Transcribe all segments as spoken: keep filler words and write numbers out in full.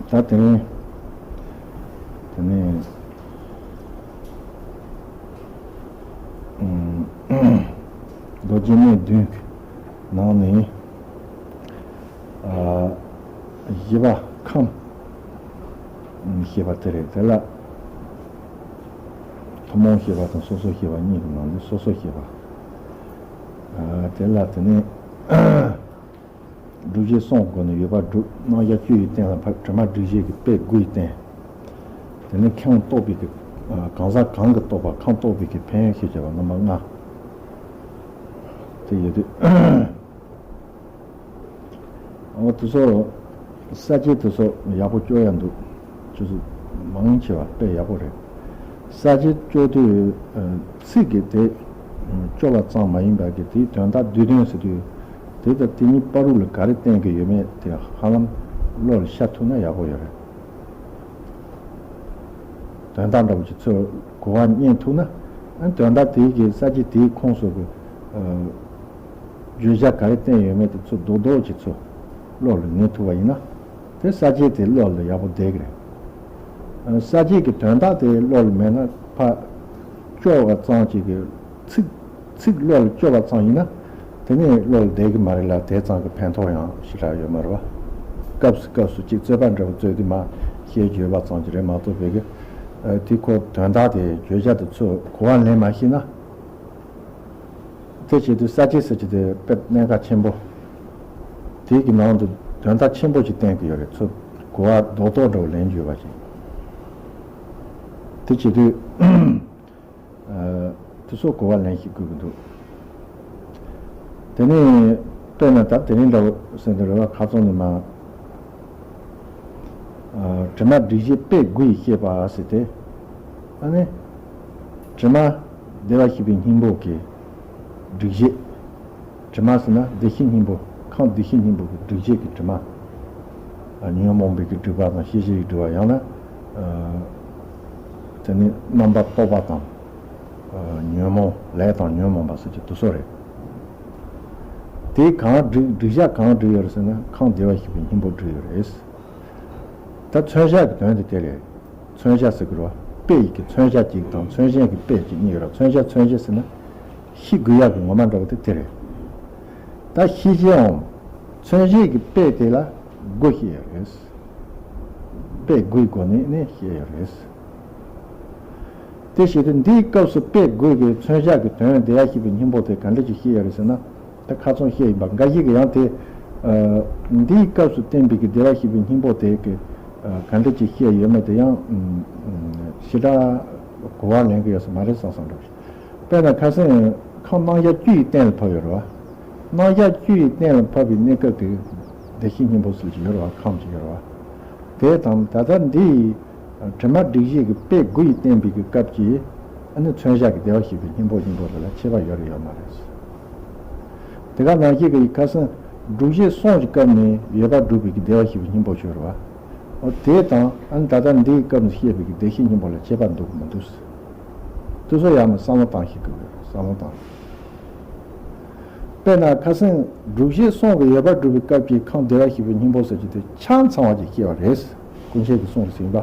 ད་དེ་ནས་དེ་ནས་ཨུམ། རྡོ་རྗེ་གནས་བདུན་གྱི་ནང་ནས་ཨ། བཞི་པ་ཁམས་ཨུམ། ཞེས་པ་དེ་རེད། དེ་ལ་ཐུན་མོང་ཞེས་པ་དང་སོ་སོ་ཞེས་པ་གཉིས་ཀྱི་ནང་ནས་སོ་སོ་ཞེས་པ། ཨ། དེ་ལ་དེ་ནས་སྒྲུབ་བྱེད་གསུམ་གྱི་སྒོ་ནས་ཡོད་པར་སྒྲུབ། རྣམ་གཞག་བཅུ་ཡི་སྟེང་ལ་ཕབ། དྲི་མ་སྒྲིབ་བྱེད་ཀྱི་དཔེ་དགུ་ཡི་སྟེང་། དེ་ནས་ཁམས་རྟོགས་པའི་གི། ཨ། གང་ཟག་གང་གིས་རྟོགས་པ། ཁམས་རྟོགས་པའི་གི་ཕན་ཡོན་ཞེས་བྱ་བ་རྣམ་པ་ལྔ། དེ་ཡོད་དུས། འོ་དེ་ཚོ་ས་བཅད་དེ་ཚོ་ཡག་པོ་སྐྱོར་ཡ་འདུག་ཁྱོད་ཚོ་མང་ཆེ་བ་དཔེ་ཡག་པོ་རེད། ས་བཅད་སྐྱོར་དུས། ཨ། ཚིག་གི་དེ་སྐྱོར་བ་ཙམ་མ་ཡིན་པ་གི་དེའི་དོན་དག་བསྡུས་དོན་ཟེར་དུས། དེ་དང་དེ་གཉིས་བར་དུ་ལ་ག་རེ་བསྟན་གྱི་ཡོད་མེད་དེ་ཧ་ལམ་བློ་ལ་ཤར་ཐུབ་ན་ཡག་པོ་ཡོད་རེད། དོན་དག་འདྲ་བོ་ཅིག་ཚུར་གོ་བ་རྙེད་ཐུབ་ན། ཨ། དོན་དག་དེའི་གི་ས་བཅད་དེའི་ཁོངས་སུ་གི། ཨ། བརྗོད་བྱ་ག་རེ་བསྟན་ཡོད་མེད་དེ་ཚུར་རྡོག་རྡོག་ཅིག་ཚུར་བློ་ལ་ངེས་ཐུབ་པ་ཡིན་ན། དེ་ས་བཅད་དེ་བློ་ལ་ཡག་པོ་བསྡད་ཀྱི་རེད། ཨ། ས་བཅད་ཀྱི་དོན་དག་དེ་བློ་ལ་མེད་ན་ཕར་སྐྱོར་བ་ཙམ་ཅིག་གི། ཚིག་ཚིག་བློ་ལ་སྐྱོར་བ་ཙམ་ཡིན་ན། དེ་ནས་བློ་ལ་བསྡད་ཀྱི་མ་རེད་ལ། དེ་ཙམ་གྱི་ཕན་ཐོགས་ཡང་ཞེ་དྲག་ཡོད་མ་རེད་བ། སྐབས་སུ་སྐབས་སུ་ཅིག་རྩོད་པ་འདྲ་བོ་རྩོད་དུས་མར་བཤད་རྒྱུ་ཡོད་པ་ཙམ་ཅིག་རེད་མ་གཏོགས། བོད་ཀྱི། ཨ། དེ་ཁོ་དོན་དག་དེ་བརྗོད་བྱ་དེ་ཚུར་གོ་བ་ལེན་མ་ཤེས་ན། དེ་བྱེད་དུས་ས་བཅད་ཟེར་གྱི་དེ་དཔེ་གནད་འགག་ཆེན་པོ། དེ་གི་ནང་དུ་དོན་དག་ཆེན་པོ་ཞིག་བསྟན་གྱི་ཡོད་རེད། ཚུར་གོ་བ་རྡོག་རྡོག་འདྲ་བོ་ལེན་རྒྱུ་ཡོད་པ་ཞིག་དེ་བྱེད་དུས། ཨ། དེ་ཚོ་གོ་བ་ལེན་ཤེས་དགོས་ཀྱི་འདུག་དེ་ནས་དཔེར་ན་ད་དེ་རིང་འདྲ་བོ་ཟེར་དུས་རེད་བ། ཁ་སང་ནས་མར། ཨ། དྲི་མ་སྒྲིབ་བྱེད་དཔེ་དགུ་ཡིས་བཤད་པ་ཟེར་ཏེ། ཨ་ནི། དྲི་མ་བདེ་བར་གཤེགས་པའི་སྙིང་པོ་གི་སྒྲིབ་བྱེད། དྲི་མ་ཟེར་ན་བདེ་གཤེགས་སྙིང་པོ། ཁམས་བདེ་གཤེགས་སྙིང་པོ་གི་སྒྲིབ་བྱེད་ཀྱི་དྲི་མ། ཨ། ཉོན་མོངས་པའི་གི་སྒྲིབ་པ་དང་ཤེས་བྱའི་སྒྲིབ་པ། ཡང་ན། ཨ། དེ་ནི་རྣམ་པར་རྟོག་པ་དང་། ཨ། ཉོན་མོངས། ལས་དང་ཉོན་མོངས་པ་ཟེར་གྱི་དེ་ཚོ་རེད། དེ་གང་སྒྲིབ། སྒྲིབ་བྱ་གང་སྒྲིབ་ཡོད་རེད་ཟེར་ན། ཁམས་བདེ་བར་གཤེགས་པའི་སྙིང་པོ་སྒྲིབ་ཡོད་རེད། ད་མཚོན་བྱ་གི་དོན་དེ་དེ་རེད། མཚོན་བྱ་ཟེར་གྱི་རེད་བ། དཔེ་ཡི་གི་མཚོན་བྱ་གཅིག་དང་མཚོན་བྱེད་ཀྱི་དཔེ་གཅིག་གཉིས་ཡོད་རེད། མཚོན་བྱ་མཚོན་བྱེད་ཟེར་ན། ཤེས་དགོས་ཡག་གི་ངོ་མ་འདྲ་བོ་དེ་དེ་རེད། ད་ཤེས་བྱའམ་མཚོན་བྱེད་ཀྱི་དཔེ་དེ་ལ་དགུ་བཤད་ཡོད་རེད། དཔེ་དགུའི་སྒོ་ནས་ནི་བཤད་ཡོད་རེད། དེ་བྱེད་དུས་འདིའི་སྐབས་སུ་དཔེ་དགུ་གི་མཚོན་བྱ་གི་དོན་བདེ་བར་གཤེགས་པའི་སྙིང་པོ་དེ་ག་འདྲ་ཅིག་བཤད་ཡོད་རེད་ཟེར་ན། ད་ཁ་སང་བཤད་ཡིན་པ། འགའ་ཞིག་གིས་ཡང་དེ། ཨ། འདིའི་སྐབས་སུ་བསྟན་པའི་གི་བདེ་བར་གཤེགས་པའི་སྙིང་པོ་དེ་གི། ཨ། ག་འདྲ་ཅིག་བཤད་ཡོད་མེད་དེ་ཡང་། ཨུམ། ཞེ་དྲག་གོ་བ་ལེན་གི་ཡོད་ས་མ་རེད་བསམ་བསམ་འདྲ་བོ་ཞིག་དཔེར་ན་ཁ་སང་ཁམས་རྣམ་གཞག་བཅུ་ཡི་སྟེང་ལ་ཕབ་ཡོད་རེད་བ། རྣམ་གཞག་བཅུ་ཡི་སྟེང་ལ་ཕབ་པའི་གནས་སྐབས་དེ་བདེ་གཤེགས་སྙིང་པོ་ཟེར་གྱི་ཡོད་རེད་བ། ཁམས་ཅིག་ཡོད་རེད་བ། དེ་དང་ད་ལྟ་འདི་ཡི་དྲི་མ་སྒྲིབ་བྱེད་ཀྱི་དཔེ་དགུ་ཡིས་བསྟན་པའི་གི་སྐབས་ཀྱི། ཨ་ནི་མཚོན་བྱ་གི་བདེ་བར་གཤེགས་པའི་སྙིང་པོ་སྙིང་པོ་དེ་ལ་ཁྱད་པར་ཡོད་རེད་ཡོད་མ་རེད། དེ་ག་ནང་བཞིན་གྱི་ཁ་སང་སྒྲུབ་བྱེད་གསུམ་གྱི་སྐབས་ནས་ཡོད་པར་སྒྲུབ་པའི་གི་བདེ་བར་གཤེགས་པའི་སྙིང་པོ་ཞིག་ཡོད་རེད་བ། འོ་དེ་དང་ཨ་ནི་ད་ལྟ་འདིའི་སྐབས་ནས་བཤད་པའི་གི་བདེ་གཤེགས་སྙིང་པོ་ལ་ཁྱད་པར་འདུག་མི་འདུག་དེ་ཚོ་ཡང་ན་བསམ་བློ་བཏང་ཤེས་དགོས་རེད། བསམ་བློ་བཏང་། དཔེར་ན་ཁ་སང་སྒྲུབ་བྱེད་གསུམ་གྱི་ཡོད་པར་སྒྲུབ་པའི་སྐབས་ཀྱི་ཁམས་བདེ་བར་གཤེགས་པའི་སྙིང་པོ་ཟེར་རྒྱུ་དེ་ཆ་ཚང་བ་ཅིག་བཤད་པ་རེད། ཀུན་མཁྱེན་གྱིས་གསུངས་ཟིན་པ།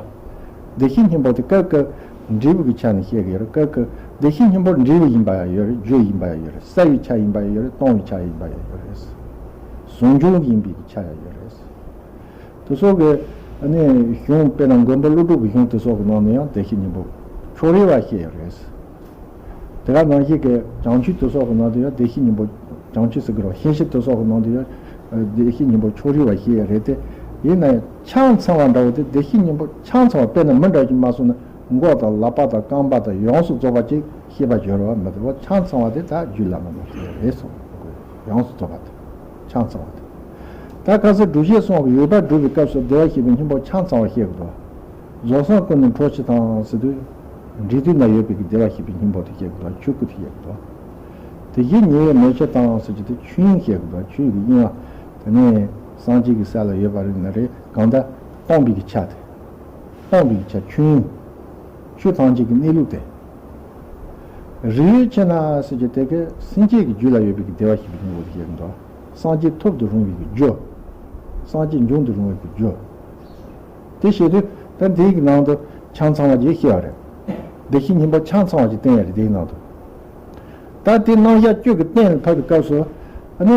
བདེ་གཤེགས་སྙིང་པོ་དེ་སྐབས་སྐབས་འབྲས་བུ་གི་ཆ་ནས་བཤད་ཀྱི་ཡོད་རེད། སྐབས་སྐབས་བདེ་གཤེགས་སྙིང་པོ་འབྲས་བུ་ཡིན་པ་ཡང་ཡོད་རེད། རྒྱུ་ཡིན་པ་ཡང་ཡོད་རེད། བསལ་བའི་ཆ་ཡིན་པ་ཡང་ཡོད་རེད། གཏོང་བའི་ཆ་ཡིན་པ་ཡང་ཡོད་རེད། ཟུང་འཇུག་ཡིན་པའི་ཆ་ཡང་ཡོད་རེད། དེ་ཚོ་གི་ཨ་ནི་གཞུང་དཔེར་ན་མགོན་པོ་ཀླུ་སྒྲུབ་ཀྱི་གཞུང་དེ་ཚོ་གི་ནང་ནས་ཡང་བདེ་གཤེགས་སྙིང་པོ་ཕྱོགས་རིས་པ་བཤད་ཡོད་རེད། དེ་ག་ནང་བཞིན་གྱི་བྱང་ཆུབ་དེ་ཚོ་གི་ནང་དུ་ཡང་བདེ་གཤེགས་སྙིང་པོ། བྱང་ཆུབ་ཟེར་གི་རེད་བ། ཤེས་བྱ་དེ་ཚོ་གི་ནང་དུ་ཡང་བདེ་གཤེགས་སྙིང་པོ་ཕྱོགས་རིས་པ་བཤད་ཡོད་རེད་དེ། ཡིན་ན་ཡང་ཆ་ཚང་བ་འདྲ་བོ་དེ་བདེ་གཤེགས་སྙིང་པོ་ཆ་ཚང་བ་དཔེར་ན་མི་འདྲ་ཅིག་མ་སོང་ན་མགོ་དང་ལག་པ་དང་རྐང་པ་དང་ཡོངས་སུ་རྫོགས་པ་ཅིག་ཤེས་པ་བྱོས་རེད་བ། མི་འདུག་བ། ཆ་ཚང་བ་དེ་ད་རྒྱུད་བླ་མ་ལ་བཤད་ཡོད་རེད་གསུངས། ཡོངས་སུ་རྫོགས་པ་དེ་ཆ་ཚང་བ་དེ། ད་ཁ་སང་སྒྲུབ་བྱེད་གསུམ་གྱི་ཡོད་པར་སྒྲུབ་པའི་སྐབས་སུ་བདེ་བར་གཤེགས་པའི་སྙིང་པོ་ཆ་ཚང་བ་བཤད་དགོས་འདུག་རྫོགས་སངས་སྐུ་ནི་འཕྲོག་བྱེད་དང་ཟེར་དུས། འབྲས་དུས་ན་ཡོད་པའི་གི་བདེ་བར་གཤེགས་པའི་སྙིང་པོ་དེ་བཤད་དགོས་འདུག་ཆོས་སྐུ་དེ་བཤད་དགོས་འདུག་དེ་བཞིན་ཉེ་བའི་མེ་ལྕེ་དང་ཟེར་གྱི་དེ་ཆོས་དབྱིངས་བཤད་དགོས་འདུག་ཆོས་ཀྱི་དབྱིངས་པ་དེ་ནས་སངས་རྒྱས་ཀྱི་ས་ལ་ཡོད་པ་རེད་ན་རེད། གང་ལྟར་སྟོང་པའི་གི་ཆ་དེ། སྟོང་པའི་གི་ཆ་ཆོས་དབྱིངས། ཆོས་ཐམས་ཅད་ཀྱི་གནས་ལུགས་དེ། རིགས་ཡོད་ཕྱིར་ན་ཟེར་གྱི་དེ་གའི་སེམས་ཅན་གྱི་རྒྱུད་ལ་ཡོད་པའི་གི་བདེ་བར་གཤེགས་པའི་སྙིང་པོ་དེ་བཤད་གི་འདུག་སངས་རྒྱས་ཐོབ་ཏུ་རུང་བའི་གི་རྒྱུ། སངས་རྒྱས་འབྱུང་དུ་རུང་བའི་གི་རྒྱུ། དེ་བྱེད་དུས་ད་འདིའི་ནང་དུ་ཆ་ཚང་བ་ཅིག་བཤད་པ་རེད། བདེ་གཤེགས་སྙིང་པོ་ཆ་ཚང་བ་ཅིག་བསྟན་ཡ་རེད་དེའི་ནང་དུ། ད་དེ་རྣམ་གཞག་བཅུ་གི་གཏན་ལ་ཕབ་པའི་སྐབས་སུ། ཨ་ནི་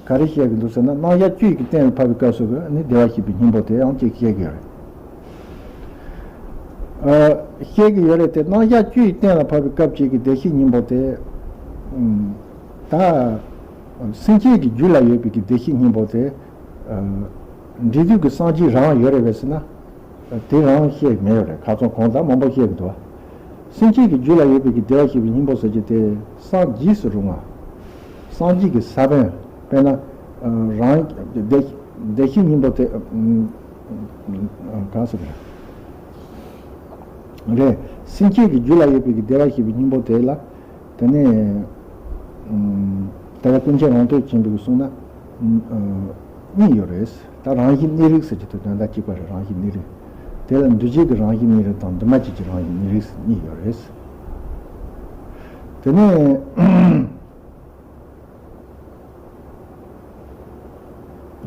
ག་རེ་བཤད་ཀྱི་འདུག་ཟེར་ན། རྣམ་གཞག་བཅུ་ཡི་གི་གཏན་ལ་ཕབ་པའི་སྐབས་སུ་གི་ཨ་ནི་བདེ་བར་གཤེགས་པའི་སྙིང་པོ་དེའང་ཅིག་བཤད་ཀྱི་ཡོད་རེད། ཨ། བཤད་ཀྱི་ཡོད་རེད་དེ། རྣམ་གཞག་བཅུ་ཡི་གཏན་ལ་ཕབ་པའི་སྐབས་ཅིག་གི་བདེ་གཤེགས་སྙིང་པོ་དེ། ཨུམ། ད་སེམས་ཅན་གྱི་རྒྱུད་ལ་ཡོད་པའི་གི་བདེ་གཤེགས་སྙིང་པོ་དེ། ཨ། འབྲས་དུས་ཀྱི་སངས་རྒྱས་རང་ཡོད་རེད་པས་ཟེར་ན། དེ་རང་བཤད་མེད་རེད། ཁ་སང་གོང་དང་མང་པོ་བཤད་ཀྱི་འདུག་བ། སེམས་ཅན་གྱི་རྒྱུད་ལ་ཡོད་པའི་གི་བདེ་བར་གཤེགས་པའི་སྙིང་པོ་ཟེར་གྱི་དེ་སངས་རྒྱས་སུ་རུང་བ། སངས་རྒྱས་ཀྱི་ས་བོན། དཔེར་ན། རང་བདེ་བདེ་གཤེགས་སྙིང་པོ་དེ། གང་ཟེར་རེད། སེམས་ཅན་གྱི་རྒྱུད་ལ་ཡོད་པའི་གི་བདེ་བར་གཤེགས་པའི་སྙིང་པོ་དེ་ལ། དེ་ནས། ཨུམ། ད་ལྟ་ཀུན་མཁྱེན་རང་ཐོས་ཆེན་པོས་གསུངས་ན། ཨུམ། གཉིས་ཡོད་རེད། ད་རང་བཞིན་གནས་རིགས་ཟེར་གྱི་དེ་དོན་དག་གཅིག་པ་རེད། རང་བཞིན་གནས་རིགས། དེ་ལ་འདུས་བྱས་ཀྱི་རང་བཞིན་གནས་རིགས་དང་འདུས་མ་བྱས་ཀྱི་རང་བཞིན་གནས་རིགས་གཉིས་ཡོད་རེད། དེ་ནས།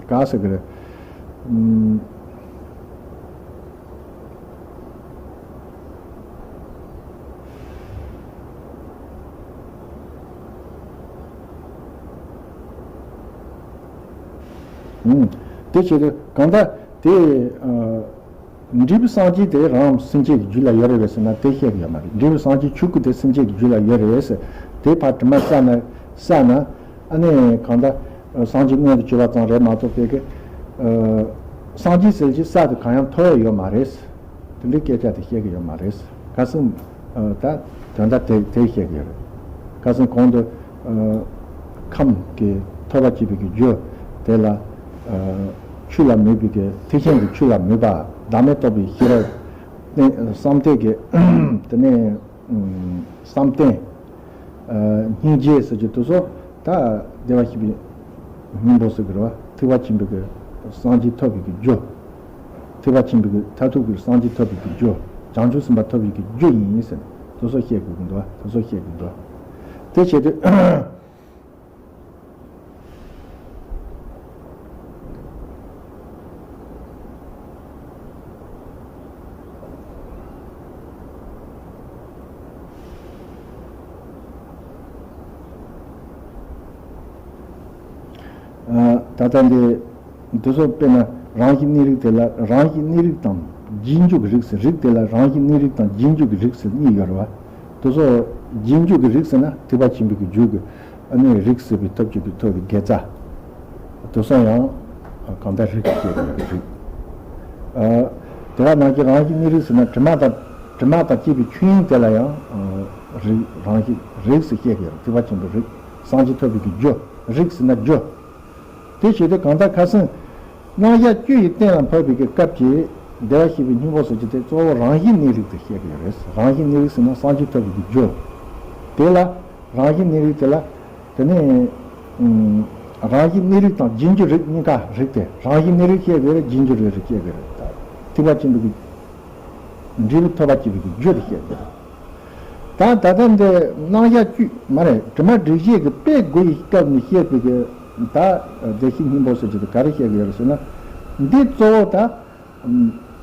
ག་ཟེར་གི་རེད། ཨུམ། ཨུམ། དེ་བྱས་ཏེ་གང་ལྟར་དེ། ཨ། འབྲས་བུ་སངས་རྒྱས་དེ་རང་སེམས་ཅན་གྱི་རྒྱུད་ལ་ཡོད་རེད་པས་ཟེར་ན་དེ་བཤད་ཀྱི་ཡོད་མ་རེད། འབྲས་བུ་སངས་རྒྱས་ཆོས་སྐུ་དེ་སེམས་ཅན་གྱི་རྒྱུད་ལ་ཡོད་རེད་ཟེར། དེ་ཕར་དྲི་མ་བསལ་ན་བསལ་ན། ཨ་ནི་གང་ལྟར་སངས་རྒྱས་མངོན་དུ་གྱུར་པ་ཙམ་རེད་མ་གཏོགས་དེ་གི། ཨ། སངས་རྒྱས་ཟེར་གྱི་ས་དེ་གང་ཡང་ཐོབ་ཡ་ཡོད་མ་རེད། དེ་འདྲའི་སྐད་ཆ་དེ་བཤད་ཀྱི་ཡོད་མ་རེད། ཁ་སང་། ཨ། ད་དོན་དག་དེ་དེ་བཤད་ཀྱི་ཡོད་རེད། ཁ་སང་གོང་དུ། ཨ། ཁམས་ཀྱི་ཐོབ་པར་བྱེད་པའི་གི་རྒྱུ་དེ་ལ། ཨ། ཆོས་ལ་མོས་པའི་གི་ཐེག་ཆེན་གྱི་ཆོས་ལ་མོས་པ། བདག་མེད་རྟོགས་པའི་ཤེས་རབ། བསམ་གཏན་གྱི། དེ་ནས། ཨུམ། བསམ་གཏན། ཨ། སྙིང་རྗེ་ཟེར་གྱི་དེ་ཚོ་ད་བདེ་བར་གཤེགས་པའི་སྙིང་པོ་ཟེར་གྱི་རེད་བ། ཐེག་པ་ཆེན་པོའི་གི་སངས་རྒྱས་ཐོབ་པའི་གི་རྒྱུ། ཐེག་པ་ཆེན་པོའི་གི་མཐར་ཐུག་གི་སངས་རྒྱས་ཐོབ་པའི་གི་རྒྱུ། བྱང་ཆུབ་སེམས་དཔའ་ཐོབ་པའི་གི་རྒྱུ་ཡིན་ཟེར་ནས་དེ་ཚོ་བཤད་དགོས་ཀྱི་འདུག་བ། དེ་ཚོ་བཤད་དགོས་འདུག་བ། དེ་བྱེད་དུས། ད་ལྟ་འདི་འདི་ཚོ་དཔེར་ན་རང་བཞིན་གནས་རིགས་དེ་ལ་རང་བཞིན་གནས་རིགས་དང་རྗེས་འཇུག་གི་རིགས་ཟེར། རིགས་དེ་ལ་རང་བཞིན་གནས་རིགས་དང་རྗེས་འཇུག་གི་རིགས་ཟེར་གཉིས་ཡོད་རེད་བ། དེ་ཚོ་རྗེས་འཇུག་གི་རིགས་ཟེར་ན་ཐེག་པ་ཆེན་པོའི་གི་རྒྱུད་ཀྱི། ཨ་ནི་རིགས་ཟེར་བའི་ཐབས་ཅིག་གི་ཐོག་གི་དགེ་རྩ། དེ་ཚོ་ཡང་གང་ལྟར་རིགས་ཀྱི་སྐྱེ་བའི་རིགས། ཨ། དེ་ག་ནང་གི་རང་བཞིན་གནས་རིགས་ཟེར་ན་དྲི་མ་དང་དྲི་མ་དང་བཅས་པའི་ཆོས་དབྱིངས་དེ་ལ་ཡང་། ཨ། རིགས་རང་བཞིན་རིགས་ཟེར་བཤད་ཀྱི་ཡོད་རེད། ཐེག་པ་ཆེན་པོའི་རིགས། སངས་རྒྱས་ཐོབ་པའི་གི་རྒྱུ། རིགས་ཟེར་ན་རྒྱུ། དེ་བྱས་ཏེ་གང་ལྟར་ཁ་སང་རྣམ་གཞག་བཅུ་ཡི་གཏན་ལ་ཕབ་པའི་གི་སྐབས་ཀྱི་བདེ་བར་གཤེགས་པའི་སྙིང་པོ་ཟེར་གྱི་དེ་གཙོ་བོ་རང་བཞིན་གནས་རིགས་དེ་བཤད་ཀྱི་ཡོད་རེད། རང་བཞིན་གནས་རིགས་ཟེར་ན་སངས་རྒྱས་ཐོབ་པའི་གི་རྒྱུ། དེ་ལ་རང་བཞིན་གནས་རིགས་དེ་ལ། དེ་ནས། ཨུམ། རང་བཞིན་གནས་རིགས་དང་རྗེས་འཇུག་རིགས་གཉིས་ཀ་རིགས་ཏེ། རང་བཞིན་གནས་རིགས་བཤད་དགོས་རེད། རྗེས་འཇུག་རིགས་རེད་བཤད་དགོས་རེད། ད་ཐེག་པ་ཆེན་པོའི་གི་འབྲས་བུ་ཐོབ་པར་བྱེད་པའི་གི་རྒྱུ་དེ་བཤད་དགོས་རེད། ད་ད་ལྟ་འདི་རྣམ་གཞག་བཅུ་མ་རེད། དྲི་མ་སྒྲིབ་བྱེད་ཀྱི་དཔེ་དགུ་ཡི་སྐབས་ནས་བཤད་པའི་གི་ད་བདེ་གཤེགས་སྙིང་པོ་ཟེར་གྱི་དེ་ག་རེ་བཤད་གི་ཡོད་རེད་ཟེར་ན། འདི་གཙོ་བོ་ད།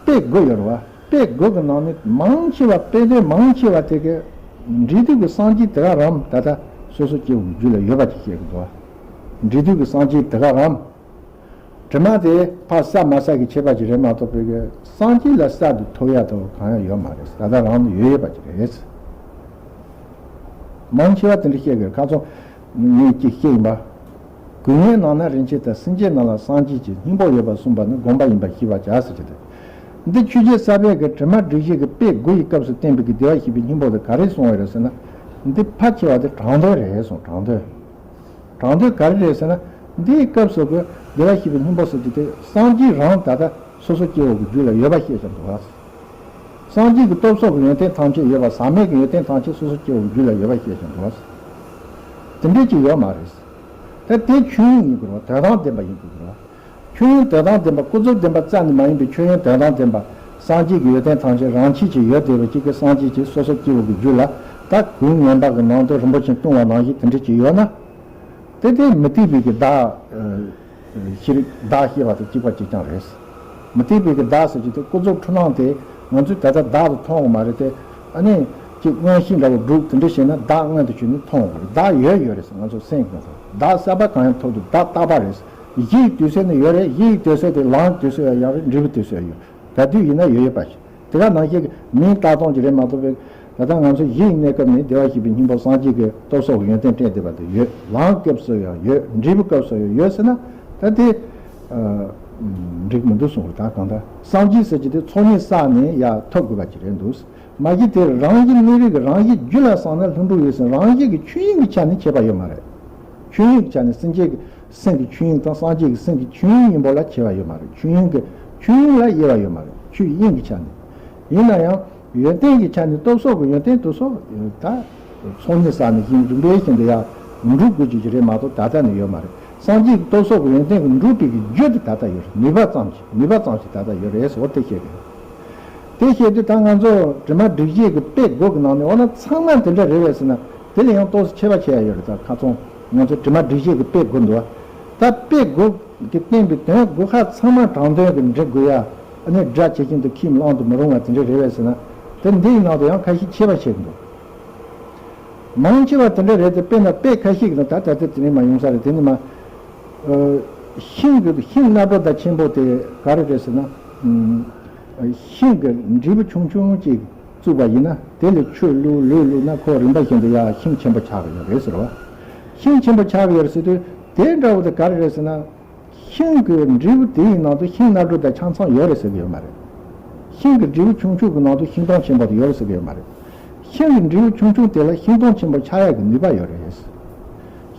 དཔེ་དགུ་ཡོད་རེད་བ། དཔེ་དགུ་གི་ནང་ནས་མང་ཆེ་བ། དཔེ་དོན་མང་ཆེ་བ་དེ་གི་འབྲས་དུས་ཀྱི་སངས་རྒྱས་དེ་ག་རམ་ད་ལྟ་སོ་སོ་སྐྱེ་བོ་གི་རྒྱུད་ལ་ཡོད་པ་ཅིག་བཤད་གི་འདུག་བ། འབྲས་དུས་ཀྱི་སངས་རྒྱས་དེ་ག་རམ། དྲི་མ་དེ་ཕར་བསལ་མ་བསལ་གྱི་ཁྱད་པར་ཅིག་རེད་མ་གཏོགས་པའི་གི་སངས་རྒྱས་ལ་གསར་དུ་ཐོབ་ཡ་དང་གང་ཡང་ཡོད་མ་རེད། ད་ལྟ་རང་དུ་ཡོད་ཡོད་པ་ཅིག་རེད། མང་ཆེ་བ་དེ་འདྲ་བཤད་གི་རེད། ཁ་སང་ངས་ཅིག་བཤད་ཡིན་པ། དགུ་བརྙན་ནང་ན་རིན་ཆེན་དང་སེམས་ཅན་རྣམས་ལ་སངས་རྒྱས་ཀྱི་སྙིང་པོ་ཡོད་པར་གསུངས་པ་ནི་དགོངས་པ་ཡིན་པར་ཤེས་པར་བྱ་ཟེར་གྱི་འདུག་འདི་ཆོས་རྗེ་ས་པཎ་གྱིས་དྲི་མ་སྒྲིབ་བྱེད་ཀྱི་དཔེ་དགུ་ཡི་སྐབས་སུ་བསྟན་པའི་གི་བདེ་བར་གཤེགས་པའི་སྙིང་པོ་དེ་ག་རེ་གསུངས་པ་རེད་ཟེར་ན། འདི་ཕལ་ཆེ་བ་དེ་དྲང་དོན་རེད་གསུངས། དྲང་དོན། དྲང་དོན་ག་རེ་རེད་ཟེར་ན། འདིའི་སྐབས་སུ་གི་བདེ་བར་གཤེགས་པའི་སྙིང་པོ་ཟེར་གྱི་དེ་སངས་རྒྱས་རང་ད་ལྟ་སོ་སོ་སྐྱེ་བོ་གི་རྒྱུད་ལ་ཡོད་པ་བཤད་ཀྱི་འདུག་བ། སངས་རྒྱས་ཀྱི་སྟོབས་སོགས་ཀྱི་ཡོན་ཏན་ཐམས་ཅད་ཡོད་པ། ཟག་མེད་ཀྱི་ཡོན་ཏན་ཐམས་ཅད་སོ་སོ་སྐྱེ་བོའི་རྒྱུད་ལ་ཡོད་པ་ཤེས་ཤིང་འདུག་དེ་འདྲས་ཀྱི་ཡོད་མ་རེད། ད་དེ་ཆོས་དབྱིངས་ཡིན་དགོས་རེད། དོན་དམ་བདེན་པ་ཡིན་དགོས་རེད། ཆོས་དབྱིངས་དོན་དམ་བདེན་པ། ཀུན་རྫོབ་བདེན་པ་རྩ་ནས་མ་ཡིན་པའི་ཆོས་དབྱིངས་དོན་དམ་བདེན་པ། སངས་རྒྱས་ཀྱི་ཡོན་ཏན་ཐམས་ཅད་རང་ཆས་ཀྱིས་ཡོད་བསྡད་པའི་གཅིག་གི་སངས་རྒྱས་ཀྱིས་སོ་སོ་སྐྱེ་བོ་གི་རྒྱུད་ལ་ད་གོས་ངན་པ་གི་ནང་དུ་རིན་པོ་ཆེ་བཏུང་བ་ནང་བཞིན་དེ་འདྲས་ཀྱི་ཡོད་ན། དེ་དེ་མུ་སྟེགས་པའི་གི་བདག་ཤེས་རིག་བདག་ཤེས་པ་དང་གཅིག་པ་གཅིག་རྐྱང་རེད། མུ་སྟེགས་པའི་གི་བདག་ཟེར་གྱི་དེ་ཀུན་རྫོབ་འཁྲུལ་སྣང་དེ་ང་ཚོས་ད་ལྟ་བདག་ཏུ་མཐོང་གི་མ་རེད་དེ། ཨ་ནི་ཅིག་མངོན་ཤེས་འདྲ་བོ་སྒྲུབ་དེ་འདྲ་བྱས་ན་བདག་མངོན་དུ་གྱུར་ནས་མཐོང་གི་རེད། བདག་ཡོད་ཡོད་རེད་ཟེར། ང་ཚོ་སེམས་ཀྱི་ནང་ཚོ་བདག་གསལ་བ་གང་ཡང་ཐོབ་འདུག་བདག་རྟག་པ་རེད། གཞི་ཡི་དུས་ཚོད་ནི་ཡོད་རེད། གཞི་ཡི་དུས་ཚོད་དེ་ལམ་གྱི་དུས་ཚོད་ཡང་ཡོད་རེད། འབྲས་བུའི་དུས་ཚོད་ཡང་ཡོད། ག་དུས་ཡིན་ན་ཡོད་ཡོད་པ་ཞིག་དེ་ག་ནང་བཞིན་གྱི་མིང་བཏགས་སྟངས་ཀྱི་རེད་མ་གཏོགས་པའི། ད་ལྟ་ང་ཚོ་གཞི་ཡི་གནས་སྐབས་ནས་བདེ་བར་གཤེགས་པའི་སྙིང་པོ་སངས་རྒྱས་ཀྱི་སྟོབས་སོགས་ཀྱི་ཡོན་ཏན་སྤྲད་བསྡད་པ་དེ་ཡོད། ལམ་སྐབས་སུ་ཡང་ཡོད། འབྲས་བུ་སྐབས་སུ་ཡང་ཡོད་ཟེར་ན་ད་དེ་འགྲིག་མི་འདུག་གསུངས་རེད། ད་གང་ལྟར་སངས་རྒྱས་ཟེར་གྱི་དེ་ཚོགས་གཉིས་བསགས་ནས་ཡར་ཐོབ་དགོས་པ་ཅིག་རེད་འདུག་མ་གཞི་དེ་རང་གི་གནས་རིགས་རང་གི་རྒྱུད་ལ་བསགས་ན་ལྷུན་གྲུབ་ཡོད་ཟེར། རང་གི་ཆོས་དབྱིངས་ཀྱི་ཆ་ནས་ཁྱད་པར་ཡོད་མ་རེད། ཆོས་དབྱིངས་ཀྱི་ཆ་ནས་སེམས་ཅན་གྱི་སེམས་ཀྱི་ཆོས་དབྱིངས་དང་སངས་རྒྱས་ཀྱི་སེམས་ཀྱི་ཆོས་དབྱིངས་གཉིས་པོ་ལ་ཁྱད་པར་ཡོད་མ་རེད། ཆོས་དབྱིངས་ཀྱི་ཆོས་དབྱིངས་ལ་དབྱེ་བ་ཡོད་མ་རེད། ཆོས་དབྱིངས་ཀྱི་ཆ་ནས། ཡིན་ན་ཡང་ཡོན་ཏན་གྱི་ཆ་ནས་སྟོབས་སོགས་ཀྱི་ཡོན་ཏན་དེ་ཚོ་ད་ཚོགས་གཉིས་བསགས་ནས་ཞིང་རིམ་པས་བཞིན་དུ་ཡང་འགྲུབ་དགོས་ཀྱི་རེད་མ་གཏོགས་ད་ལྟ་ནས་ཡོད་མ་རེད། སངས་རྒྱས་ཀྱི་སྟོབས་སོགས་ཀྱི་ཡོན་ཏན་གྱི་འགྲུབ་པའི་གི་རྒྱུ་དེ་ད་ལྟ་ཡོད་རེད། ནུས་པ་ཙམ་གྱིས་ནུས་པ་ཙམ་གྱིས་ད་ལྟ་ཡོད་རེད་ཟེར་བ་དེ་བཤད་རེད། དེ་བཤད་དུས་ད་ང་ཚོ་དྲི་མ་སྒྲིབ་བྱེད་ཀྱི་དཔེ་དགུ་གི་ནང་ནས་འོ་ན་ཚང་མ་དེ་འདྲ་རེད་པས་ཟེར་ན་དེ་ལ་ཡང་ཏོག་ཙམ་ཁྱད་པར་ཕྱེ་ཡ་ཡོད་རེད། ད་ཁ་ཚོན་ང་ཚོ་དྲི་མ་སྒྲིབ་བྱེད་ཀྱི་དཔེ་དགུ་འདུག་ད་དཔེ་དགུ་གི་བསྟན་པའི་དོན་དགུ་ཁ་ཚང་མ་དྲང་དོན་གྱི་འགྲེལ་དགོས་ཡ། ཨ་ནི་སྒྲ་ཇི་བཞིན་དུ་ཁས་བླང་དུ་མི་རུང་བ་དེ་འདྲ་རེད་པས་ཟེར་ན་དེ་འདི་ཡི་ནང་དུ་ཡང་ཁ་ཤས་ཁྱད་པར་ཕྱེ་གི་འདུག་མང་ཆེ་བ་དེ་འདྲ་རེད་དེ། དཔེར་ན་དཔེ་ཁ་ཤས་ཀྱི་ནང་ད་ད་ལྟ་དེ་ནས་མ་ཡོང་ས་རེད། དེ་ནས་མ། ཨ། ཤིང་གི་ཤིང་ནག་པོ་དང་ཆེན་པོ་དེ་ག་རེ་རེད་ཟེར་ན། ཨུམ། ཤིང་གི་འབྲས་བུ་ཆུང་ཆུང་ཅིག་བཙུགས་པ་ཡིན་ན་དེ་ལ་ཆུ་བླུགས་བླུགས་བླུགས་ན་ཁོ་རིམ་པ་བཞིན་དུ་ཡར་ཤིང་ཆེན་པོ་ཆགས་ཀྱི་ཡོད་རེད་ཟེར་བ། ཤིང་ཆེན་པོ་ཆགས་ཀྱི་ཡོད་རེད་ཟེར་དུས་དེ་འདྲ་བོ་དེ་ག་རེ་རེད་ཟེར་ན། ཤིང་གི་འབྲས་བུ་དེ་ཡི་ནང་དུ་ཤིང་ནག་དྲུག་དང་ཆ་ཚང་ཡོད་རེད་ཟེར་གྱི་ཡོད་མ་རེད། ཤིང་གི་འབྲས་བུ་ཆུང་ཆུང་གི་ནང་དུ་ཤིང་སྡོང་ཆེན་པོ་དེ་ཡོད་རེད་ཟེར་གྱི་ཡོད་མ་རེད། ཤིང་གི་འབྲས་བུ་ཆུང་ཆུང་དེ་ལ་ཤིང་སྡོང་ཆེན་པོ་ཆགས་ཡག་གི་ནུས་པ་ཡོད་རེད།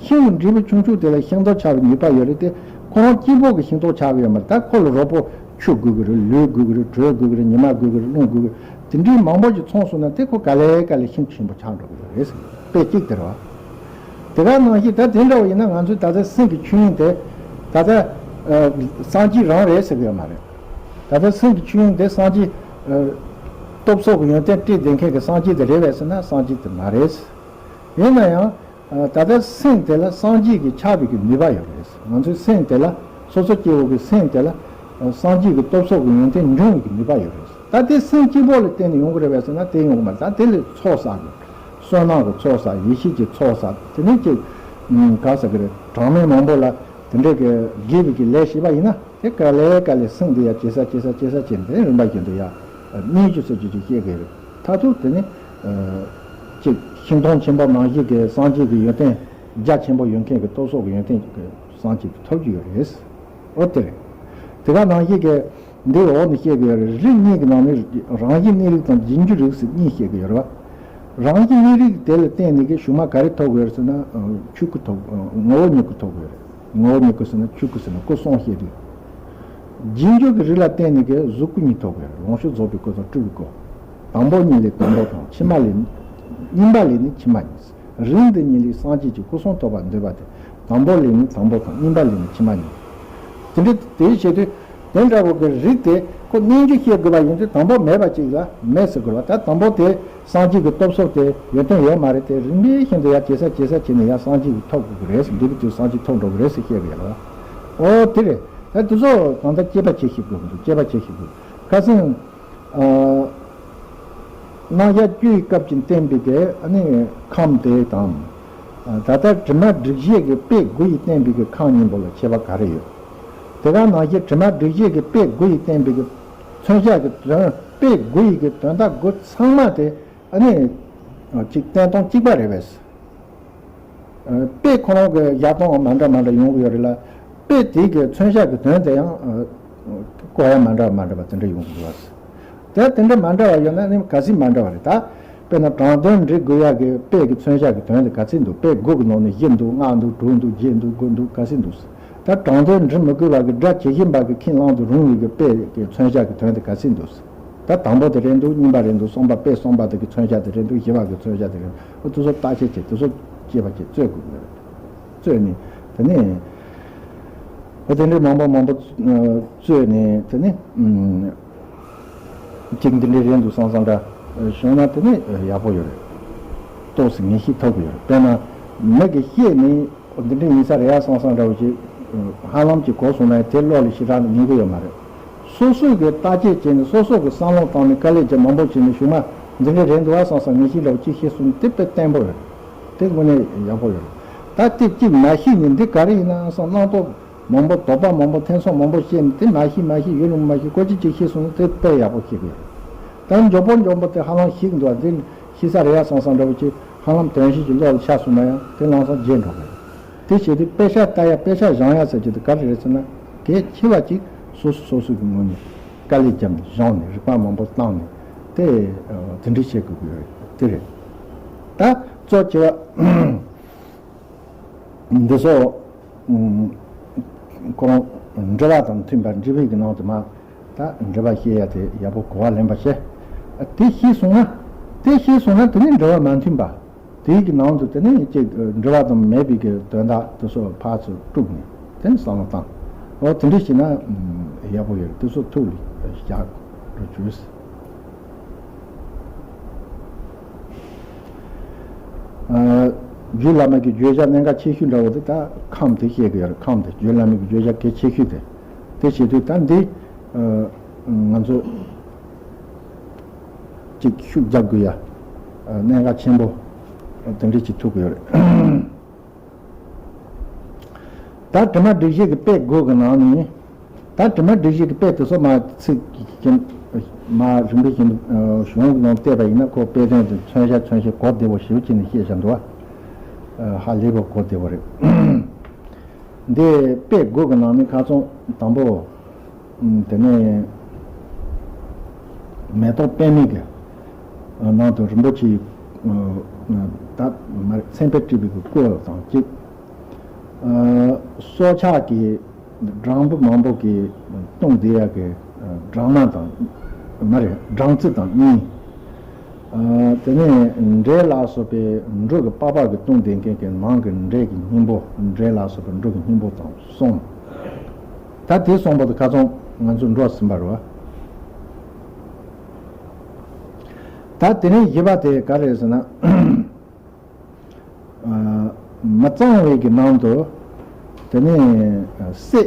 ཤིང་གི་འབྲས་བུ་ཆུང་ཆུང་དེ་ལ་ཤིང་སྡོང་ཆགས་པའི་ནུས་པ་ཡོད་རེད་དེ། ཁོ་རང་གཅིག་པོ་གི་ཤིང་སྡོང་ཆགས་ཀྱི་ཡོད་མ་རེད། ད་ཁོ་ལ་རོགས་པོ་ཆུ་དགོས་ཀྱི་རེད། ལུད་དགོས་ཀྱི་རེད། དྲོད་དགོས་ཀྱི་རེད། ཉི་མ་དགོས་ཀྱི་རེད། རླུང་དགོས་ཀྱི་རེད། དེ་འདྲའི་མང་པོ་ཞིག་ཚང་སོང་ན་དེ་ཁོ་ག་ལེ་ག་ལེ་ཤིང་ཆེན་པོ་ཆགས་འགྲོ་གི་ཡོད་རེད་ཟེར། དཔེ་གཅིག་དེ་རེད་བ། དེ་ག་ནང་བཞིན་ད་དེ་འདྲ་བ་ཡིན་ན་ང་ཚོས་ད་ལྟ་སེམས་ཀྱི་ཆོས་དབྱིངས་དེ་ད་ལྟ་ཨ་སངས་རྒྱས་རང་རེད་ཟེར་གི་ཡོད་མ་རེད། ད་ལྟ་སེམས་ཀྱི་ཆོས་དབྱིངས་དེ་སངས་རྒྱས་ཨ་སྟོབས་སོགས་ཀྱི་ཡོན་ཏན་སྤྲད་བསྡད་མཁན་གྱི་སངས་རྒྱས་དེ་རེད་པས་ཟེར་ན་སངས་རྒྱས་དེ་མ་རེད། ཡིན་ན་ཡང་ཨ་ད་ལྟ་སེམས་དེ་ལ་སངས་རྒྱས་ཀྱི་ཆགས་པའི་གི་ནུས་པ་ཡོད་རེད། ང་ཚོའི་སེམས་དེ་ལ་སོ་སོ་སྐྱེ་བོ་གི་སེམས་དེ་ལ་ཨ་སངས་རྒྱས་ཀྱི་སྟོབས་སོགས་ཀྱི་ཡོན་ཏན་འབྱུང་བའི་གི་ནུས་པ་ཡོད་རེད། ད་དེ་སེམས་སྐྱིད་པོ་ལ་བརྟེན་ནས་ཡོང་གི་རེད་པས་ཟེར་ན་དེ་ཡོང་གི་མ་རེད། ད་དེ་ལས་ཚོགས་བསགས་དགོས། བསོད་ནམས་ཀྱི་ཚོགས་བསགས། ཡེ་ཤེས་ཀྱི་ཚོགས་བསགས། དེ་ནས་ཅིག་ཨ་ག་ཟེར་གི་རེད། གྲངས་མེད་མང་པོ་ལ་དེ་འདྲའི་གི་དགེ་བའི་གི་ལས་བྱས་པ་ཡིན་ན་དེ་ག་ལེ་ག་ལེ་སེམས་དེ་ཡ་ཇེ་གསལ་ཇེ་གསལ་ཇེ་གསལ་བྱས་ནས་དེ་རིམ་པ་བཞིན་དུ་ཡ་གནས་རྒྱུ་ཟེར་རྒྱུ་ཅིག་སྐྱེ་གི་རེད། མཐར་ཐུག་དེ་ནི་ཨ་ཅིག་ཤིང་སྡོང་ཆེན་པོ་ནང་བཞིན་གི་སངས་རྒྱས་ཀྱི་ཡོན་ཏན་རྒྱ་ཆེན་པོ་ཡོད་མཁན་གྱི་སྟོབས་སོགས་ཀྱི་ཡོན་ཏན་གྱི་སངས་རྒྱས་ཀྱི་ཐོབ་ཀྱི་ཡོད་རེད། ཨོ་དེ་རེད། དེ་ག་ནང་བཞིན་གྱི་འདིར་འོག་ནས་བཤད་ཀྱི་ཡོད་རེད། རིགས་གཉིས་ཀྱི་ནང་ནས་རང་བཞིན་གནས་རིགས་དང་རྗེས་འཇུག་རིགས་ཟེར་གཉིས་བཤད་ཀྱི་ཡོད་རེད་བ། རང་བཞིན་གནས་རིགས་དེ་ལ་བརྟེན་ནས་ཀྱི་གཞུག་མ་ག་རེ་ཐོབ་དགོས་རེད་ཟེར་ན། ཆོས་སྐུ་ཐོབ། ངོ་བོ་ཉིད་སྐུ་ཐོབ་དགོས་རེད། ངོ་བོ་ཉིད་སྐུ་ཟེར་ན་ཆོས་སྐུ་ཟེར་ན་སྐུ་གསུམ་བཤད་དུས། རྗེས་འཇུག་གི་རིགས་ལ་བརྟེན་ནས་ཀྱི་གཟུགས་སྐུ་གཉིས་ཐོབ་དགོས་རེད། ལོངས་སྤྱོད་རྫོགས་པའི་སྐུ་དང་སྤྲུལ་པའི་སྐུ། དང་པོ་གཉིས་ལས་དང་པོ་དང་ཕྱི་མ་ལས། གཉིས་པ་ལས་ནི་ཕྱི་མ་གཉིས། རིགས་འདི་གཉིས་ལས་སངས་རྒྱས་ཀྱི་སྐུ་གསུམ་ཐོབ་པར་འདོད་པ་སྟེ། དང་པོ་ལས་ནི་དང་པོ་དང་གཉིས་པ་ལས་ནི་ཕྱི་མ་གཉིས། དེ་འདྲ་དེའི་ཆེད་དུ་དེ་འདྲ་བོ་གི་རིགས་དེ་ཁོ་རྣལ་འབྱོར་བཤད་དགོས་པ་ཡིན་དུས་དང་པོ་མེད་པ་ཅིག་ལ་མེད་ཟེར་དགོས་པ། ད་དང་པོ་དེ་སངས་རྒྱས་ཀྱི་སྟོབས་སོགས་དེ་ཡོན་ཏན་ཡོད་མ་རེད་དེ། རིམ་པས་བཞིན་དུ་ཡར་ཇེ་གསལ་ཇེ་གསལ་བྱས་ནས་ཡར་སངས་རྒྱས་ཀྱི་ཐོབ་དགོས་ཀྱི་རེད་ཟེར། འདས་པའི་དུས་སངས་རྒྱས་ཐོབ་འགྲོ་གི་རེད་ཟེར་བཤད་ཀྱི་ཡོད་ལ། ཨོ་དེ་རེད། ད་དེ་ཚོ་གང་ལྟར་དཔྱད་པ་བྱེད་ཤེས་དགོས་ཀྱི་འདུག་དཔྱད་པ་བྱེད་ཤེས་དགོས། ཁ་སང་། ཨ། སྣང་ཡག་བཅུའི་སྐབས་ཀྱི་བསྟན་པའི་གི་ཨ་ནི་ཁམས་དེ་དང་། ད་ལྟ་དྲི་མ་སྒྲིབ་བྱེད་ཀྱི་དཔེ་དགུ་ཡིས་བསྟན་པའི་གི་ཁམས་གཉིས་པོ་ལ་ཁྱད་པར་ག་རེ་ཡོད། དེ་ག་ནང་བཞིན་དྲི་མ་སྒྲིབ་བྱེད་ཀྱི་དཔེ་དགུ་ཡིས་བསྟན་པའི་གི་མཚོན་བྱ་གི་དོན། དཔེ་དགུ་ཡི་གི་དོན་དག་དགུ་ཚང་མ་དེ་ཨ་ནི་ཅིག་བསྟན་སྟངས་གཅིག་པ་རེད་པས། དཔེ་ཁོ་རང་གི་བཞག་སྟངས་མ་འདྲ་མ་འདྲ་ཡོང་གི་ཡོད་རེད་ལ། དཔེ་དེ་གི་མཚོན་བྱ་གི་དོན་དེ་ཡང་བཀོད་ཡ་མ་འདྲ་མ་འདྲ་བ་དེ་འདྲ་ཡོང་གི་འདུག་བ། དེ་དེ་འདྲ་མ་འདྲ་བ་ཡོད་ན་ནི་ག་ཚོད་མ་འདྲ་བ་རེད་ད། དཔེར་ན་དྲང་དོན་འབྲི་དགོས་ཡ་གི་དཔེ་གི་མཚོན་བྱ་གི་དོན་དེ་ག་ཚོད་འདུག་དཔེ་དགུ་གི་ནང་ནས་བཞི་འདུག་ལྔ་འདུག་དྲུག་འདུག་བརྒྱད་འདུག་དགུ་འདུག་ག་ཚོད་འདུག་ད་དྲང་དོན་འབྲི་མི་དགོས་པ་གི་སྒྲ་ཇི་བཞིན་པ་གི་ཁས་བླང་དུ་རུང་བའི་གི་དཔེ་གི་མཚོན་བྱ་གི་དོན་དེ་ག་ཚོད་འདུག་ད་དང་པོ་དེ་རེད་འདུག་གཉིས་པ་རེད་འདུག་གསུམ་པ་དཔེ་གསུམ་པ་དེ་གི་མཚོན་བྱ་དེ་རེད་འདུག་བཞི་པ་གི་མཚོན་བྱ་དེ་རེད་འདུག་འོ་དེ་ཚོ་བརྟག་དཔྱད་བྱེད། དེ་ཚོ་དཔྱད་པ་བྱེད། རྩོད་དགོས་ཀྱི་རེད། རྩོད་ནས་དེ་ནས་འོ་དེ་འདྲའི་མང་པོ་མང་པོ་རྩོད་ནས་དེ་ནས་ཅིག་འདི་འདྲའི་རེད་འདུག་བསམ་བསམ་འདྲ་བྱུང་ན་དེ་ནས་ཡག་པོ་ཡོད་རེད། ཏོག་ཙམ་ངེས་ཤེས་ཐོབ་ཀྱི་ཡོད་རེད། དཔེར་ན་མི་གིས་བཤད་ནས། འདི་འདྲ་ཡིན་ས་རེད་ཡ་བསམ་བསམ་འདྲ་བོ་ཞིག་ཧ་ལམ་གྱི་གོ་སོང་ན་དེ་བློ་ལ་ཞེ་དྲག་ངེས་ཀྱི་ཡོད་མ་རེད། སོ་སོས་གི་བརྟག་དཔྱད་བྱས་ནས་སོ་སོ་གི་བསམ་བློ་བཏང་ནས་དཀའ་ལས་ཀྱི་མང་པོ་བྱས་ནས་བྱུང་མ་འཛིན་གི་རེད་འདུག་བ་བསམ་བསམ་ངེས་ཤེས་འདྲ་བོ་གཅིག་ཤེས་སོང་ནས་དེ་དཔེ་བརྟན་པོ་རེད། དེ་དངོས་གནས་ཡག་པོ་ཡོད། ད་དེ་གཅིག་མ་ཤེས་ནས་འདི་ག་རེ་ཡིན་ན་བསམ་རྣམ་རྟོག་མང་པོ་དོགས་པ་མང་པོ་ཐེ་ཚོམ་མང་པོ་སྐྱེས་ནས་དེ་མ་ཤེས་མ་ཤེས་ཡོད་ལུང་མ་ཤེས་ཀོ་ཅི་གཅིག་ཤེས་སོང་ན་དེ་དཔེ་ཡག་པོ་ཤེས་དགོས། ད་མགྱོགས་པོ་མགྱོགས་པོ་དེ་ཧ་ལམ་ཤེས་འདུག་བ་འདི་ཤེས་ས་རེད་ཡ་བསམ་བསམ་འདྲ་བོ་ཅིག་ཧ་ལམ་དོན་ཤེས་ཀྱི་བློ་ལ་ཤར་སོང་ན་ཡང་དེ་ལམ་སང་བརྗེད་འགྲོ་གི་རེད། དེ་བྱས་དུས་དཔེ་ཆ་ལྟ་ཡ་དཔེ་ཆ་སྦྱང་ཡ་ཟེར་གྱི་དེ་ག་རེ་རེད་ཟེར་ན་གལ་ཆེ་བ་ཅིག་སོ་སོ་སོ་སོ་གི་ངོས་ནས་དཀའ་ལས་བརྒྱབ་ནས་སྦྱངས་ནས་རིག་པ་མང་པོ་བཏང་ནས་དེ་དེ་འདྲ་བྱེད་དགོས་ཀྱི་ཡོད་རེད་དེ་རེད། ད་གཙོ་ཆེ་བ་འདི་ཚོ་ཁོ་རང་འགྲེལ་པ་དང་མཐུན་པར་འགྲེལ་པའི་གི་ནང་དུ་མ། ད་འགྲེལ་པ་བཤད་ཡ་དེ་ཡག་པོ་གོ་བ་ལེན་པ་བྱས། དེ་ཤེས་སོང་ན། དེ་ཤེས་སོང་ན་དེ་ནི་འགྲེལ་པ་མ་མཐུན་པ། དེའི་གི་ནང་དུ་དེ་ནི་ཅིག་འགྲེལ་པ་དང་མེད་པའི་གི་དོན་དག་དེ་ཚོ་ཕར་ཚུར་དཀྲུགས་ནས་དེ་ནི་བསམ་བློ་བཏང་། འོ་དེ་འདྲ་བྱས་ན་ཡག་པོ་ཡོད་རེད། དེ་ཚོ་ཐུགས་ལ་བཞག་རོགས་བྱོས། རྒྱུད་བླ་མ་གི་བརྗོད་བྱ་གནད་འགག་ཆེ་ཤོས་འདྲ་བོ་དེ་ད་ཁམས་དེ་བཤད་གི་ཡོད་རེད། ཁམས་དེ་བརྗོད་བླ་མ་གི་བརྗོད་བྱ་གལ་ཆེ་ཤོས་དེ། དེ་བྱེད་དུས་ད་འདི་ང་ཚོ་ཅིག་ཤུགས་རྒྱབ་དགོས་ཡ། གནད་འགག་ཆེན་པོ་དེ་འདྲ་ཅིག་ཐུག་གི་ཡོད་རེད། ད་དྲི་མ་སྒྲིག་གཞི་གི་དཔེ་དགུ་གི་ནང་ནས། ད་དྲི་མ་སྒྲིག་གཞི་གི་དཔེ་དེ་ཚོ་མ་ཚིག་གི་མ་རིམ་པས་ཀྱི་གཞུང་གི་ནང་བལྟས་པ་ཡིན་ན་ཁོ་དཔེ་དོན་དེ་མཚོན་བྱ་མཚོན་བྱེད་གོ་བདེ་བོ་ཞེ་པོ་ཅིག་ནས་བཤད་བཞག་འདུག་བ། ཧ་ལས་པ་གོ་བདེ་བོ་རེད། འདི་དཔེ་དགུ་གི་ནང་ནས་ཁ་སང་དང་པོ། དེ་ནས་མེ་ཏོག་པདྨའི་གི་ནང་དུ་རིན་པོ་ཆེའི་ད་མ་རེད། མཚན་དཔེ་བྲིས་པའི་གི་སྐོར་དང་གཅིག་སྲོག་ཆགས་ཀྱི་སྦྲང་བུ་མང་པོ་གི་བཏུང་བསྡད་ཡ་གི་སྦྲང་མ་དང་མ་རེད། སྦྲང་རྩི་དང་གཉིས། དེ་ནས་འབྲས་ལ་སོགས་པའི་འབྲུ་གི་པགས་པ་གི་བཏུང་བསྡད་མཁན་གྱི་ནང་གི་འབྲས་ཀྱི་སྙིང་པོ། འབྲས་ལ་སོགས་པའི་འབྲུ་གི་སྙིང་པོ་དང་གསུམ། ད་དེ་གསུམ་པོ་དེ་ཁ་སང་ང་ཚོ་འགྲོ་ཟིན་པ་རེད་བ། ད་དེ་ནས་བཞི་པ་དེ་ག་རེ་རེད་ཟེར་ན། མི་གཙང་བའི་གི་ནང་དུ་དེ་ནས་སྲེ་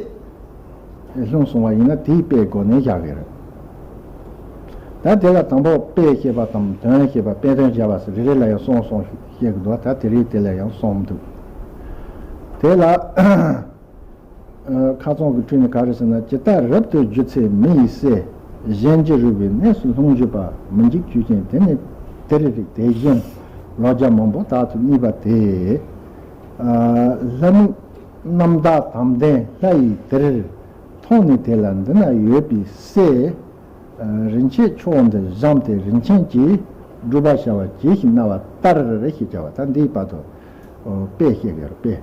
ལྷུང་སོང་བ་ཡིན་ན་དེའི་དཔེའི་སྒོ་ནས་བཞག་གི་རེད། ད་དེ་ལ་དང་པོ་དཔེ་བཤད་པ་དང་དོན་བཤད་པ་དཔེ་དོན་བྱ་བ་ཟེར་རེ་རེ་ལ་ཡང་གསུམ་གསུམ་བཤད་གི་འདུག་ད་དེ་རེས་དེ་ལ་ཡང་གསུམ་འདུག་དེ་ལ་ཁ་སང་གི་ཁྲིད་ནི་ག་རེ་ཟེར་ན། ཇི་ལྟར་རབ་ཏུ་བཞུ་ཚེ་མི་ཡི་སྲས། གཞན་གྱི་རུས་པའི་གནས་སུ་ལྷུང་གྱུར་པ། མི་འཇིགས་ཆོས་ཅན་དེ་ནི་དེ་རེ་རེ། དེ་བཞིན་ལོ་བརྒྱ་མང་པོ་དག་ཏུ་གནས་པ་དེས། ལྷ་མིག་རྣམ་དག་དམ་ལྡན་ལྷ་ཡིས་དེར་མཐོང་ནས། དེ་ལ་འདི་ན་ཡོད་པའི་སྲས་རིན་ཆེན་མཆོག་འདི་བཞེངས་ཏེ། རིན་ཆེན་གྱི་སྒྲུབ་པ་བྱ་བ་ཇི་བཞིན་གནང་བ་ལྟར་ཞེས་བྱ་བ་ད་འདིའི་བར་དུ་དཔེ་བཤད་ཡོད་རེད། དཔེ།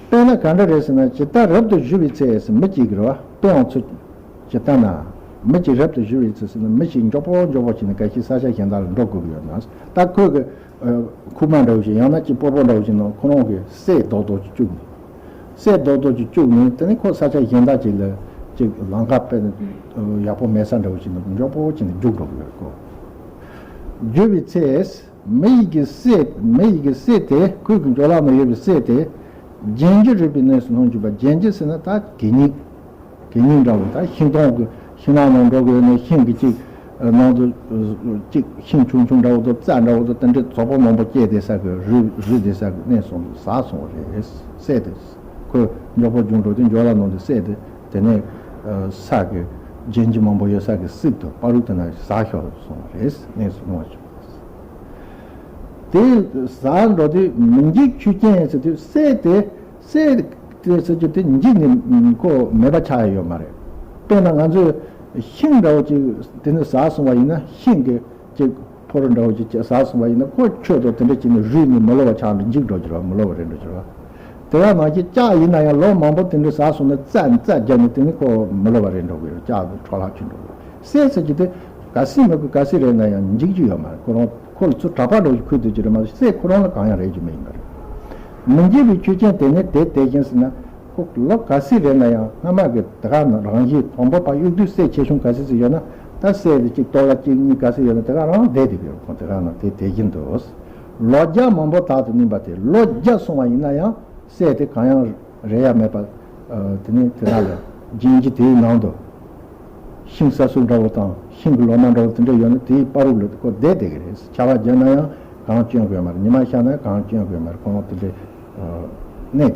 དཔེར་ན་ག་འདྲ་རེད་ཟེར་ན། ཇི་ལྟར་རབ་ཏུ་བཞུ་བའི་ཚེ་ཟེར་མི་གཅིག་གི་རེད་བ། དཔེའང་ཚུལ་ཇི་ལྟར་ན། མི་གཅིག་རབ་ཏུ་བཞུ་བའི་ཚེ་ཟེར་ན་མི་གཅིག་མགྱོགས་པོ་མགྱོགས་པོ་བྱས་ནས་ག་ཤེད་ས་ཆ་གཞན་དག་ལ་འགྲོ་དགོས་ཀྱི་ཡོད་ན། ད་ཁོས་གི་ཁུག་མ་འདྲ་བོ་ཞིག་ཡང་ན་ཅིག་སྤོ་སྤོ་འདྲ་བོ་ཞིག་ནང་ཁོ་རང་གི་སྲས་རྡོག་རྡོག་ཅིག་བཅུག་ནས། སྲས་རྡོག་རྡོག་ཅིག་བཅུག་ནས་དེ་ནས་ཁོ་ས་ཆ་གཞན་དག་ཅིག་ལ་ཅིག་ལམ་ཁ་དཔེ་ཡག་པོ་མེད་ས་འདྲ་བོ་ཞིག་ནང་མགྱོགས་པོ་བྱས་ནས་རྒྱུག་འགྲོ་གི་ཡོད་ཁོ། བཞུ་བའི་ཚེ། མི་ཡི་གི་སྲས། མི་ཡི་གི་སྲས་དེ། ཁོའི་གི་འཇོ་ལ་ནང་ཡོད་པའི་སྲས་དེ། གཞན་གྱི་རུས་པའི་གནས་སུ་ལྷུང་གྱུར་པ། གཞན་གྱི་ཟེར་ན་ད་གད་སྙིགས། གད་སྙིགས་འདྲ་བོ། ད་ཤིང་སྡོང་གི་ཤིང་ནགས་ནང་འགྲོ་དགོས་ནས་ཤིང་གི་ཅིག་ནང་དུ་ཅིག་ཤིང་ཆུང་ཆུང་འདྲ་བོ་དང་རྩྭ་འདྲ་བོ་དང་དེ་འདྲའི་བཙོག་པོ་མང་པོ་སྐྱེས་བསྡད་ས་གི་རུལ་རུལ་བསྡད་ས་གི་གནས་སུ་ཟགས་སོང་བ་རེད། སྲས་དེ། ཁོས་མགྱོགས་པོ་རྒྱུག་འགྲོ་དུས་འཇོ་ལ་ནང་དུ་སྲས་དེ་དེ་ནས་ས་གི་གཞན་གྱི་མང་པོ་ཡོད་ས་གི་སྲིབ་ཏུ་བར་དུ་དེ་ན་ཟགས་ཤོར་སོང་བ་རེད། གནས་སུ་ལྷུང་བ་བྱུང་། དེ་ཟགས་འགྲོ་དུས་མི་འཇིགས་ཆོས་ཅན་ཟེར་དུས་སྲས་དེ་སྲས་དེ་ཟེར་རྒྱུ་དེ་འཇིགས་ནས་ཁོ་མེད་པ་ཆགས་ཡ་ཡོད་མ་རེད། དཔེར་ན་ང་ཚོས་ཤིང་འདྲ་བོ་ཅིག་དེ་ནས་ཟགས་སོང་བ་ཡིན་ན་ཤིང་གི་ཅིག་ཕོར་འདྲ་བོ་ཅིག་ཟགས་སོང་བ་ཡིན་ན་ཁོ་ཆོད་དོ་དེ་འདྲ་བྱས་ནས་རུལ་ནས་མི་ལོ་བ་ཆགས་ནས་འཇིག་འགྲོ་གི་རེད་བ། མི་ལོ་བ་རེད་འགྲོ་གི་རེད་བ། དེ་ག་ནང་བཞིན་ལྕགས་ཡིན་ན་ཡང་ལོ་མང་པོ་དེ་འདྲ་ཟགས་སོང་ན་རྩ་རྩ་རྒྱབ་ནས་དེ་ནས་ཁོ་མི་ལོ་བ་རེད་འགྲོ་གི་རེད། ལྕགས་དེ་འཕྲོ་བརླག་ཕྱིན་འགྲོ་གི་རེད། སྲས་ཟེར་གྱི་དེ་ག་སྲིད་མི་དགོས། ག་སྲིད་རེད་ན་ཡང་འཇིག་རྒྱུ་ཡོད་མ་རེད། ཁོ་རང་ཁོ་ལ་ཚུར་གྲགས་པ་འགྲོ་ཞིག་ཁུར་སྡོད་ཀྱི་རེད་མ་གཏོགས་སྲས་ཁོ་རང་ལ་གང་ཡང་རེག་རྒྱུ་མེད་ཡིན་པ་རེད། མི་འཇིགས་པའི་ཆོས་ཅན་དེ་ནི་དེ་དེ་བཞིན་ཟེར་ན། ཁོ་ལོ་ག་སྲིད་རེད་ན་ཡང་སྔ་མ་གི་དེ་ག་ནང་རང་བཞིན་དང་པོ་ཕར་གཡུག་དུས་སྲས་ཆེ་ཆུང་ག་སྲིད་ཟིག་ཡོད་ན། ད་སྲས་དེ་གཅིག་སྟོད་ལ་གཅིག་གཉིས་ག་སྲིད་ཡོད་ན་དེ་ག་རང་བསྡད་དེ་ཡོད། ཁོ་དེ་ག་ནང་དེ་དེ་བཞིན་དུ། ལོ་བརྒྱ་མང་པོ་དག་ཏུ་གནས་པ་དེ། ལོ་བརྒྱ་སོང་བ་ཡིན་ན་ཡང་སྲས་དེ་གང་ཡང་རེག་ཡ་མེད་པ། དེ་ནས་དེ་དག་ལ་ རྒྱན་གྱི་དེའི་ནང་དུ་ཤིང་ས་སུལ་འདྲ་བོ་དང་ཤིང་གི་ལོ་མ་འདྲ་བོ་དེ་འདྲ་ཡོད་ན། དེའི་བར་རུ་ལ་ཁོ་བསྡད་བསྡད་ཀྱི་རེད། ཆར་པ་བརྒྱབ་ན་ཡང་གངས་སྐྱོན་དགོས་མ་རེད། ཉི་མ་ཤར་ན་ཡང་གངས་སྐྱོན་དགོས་མ་རེད། ཁོ་རང་དེ་འདྲའི་གནས་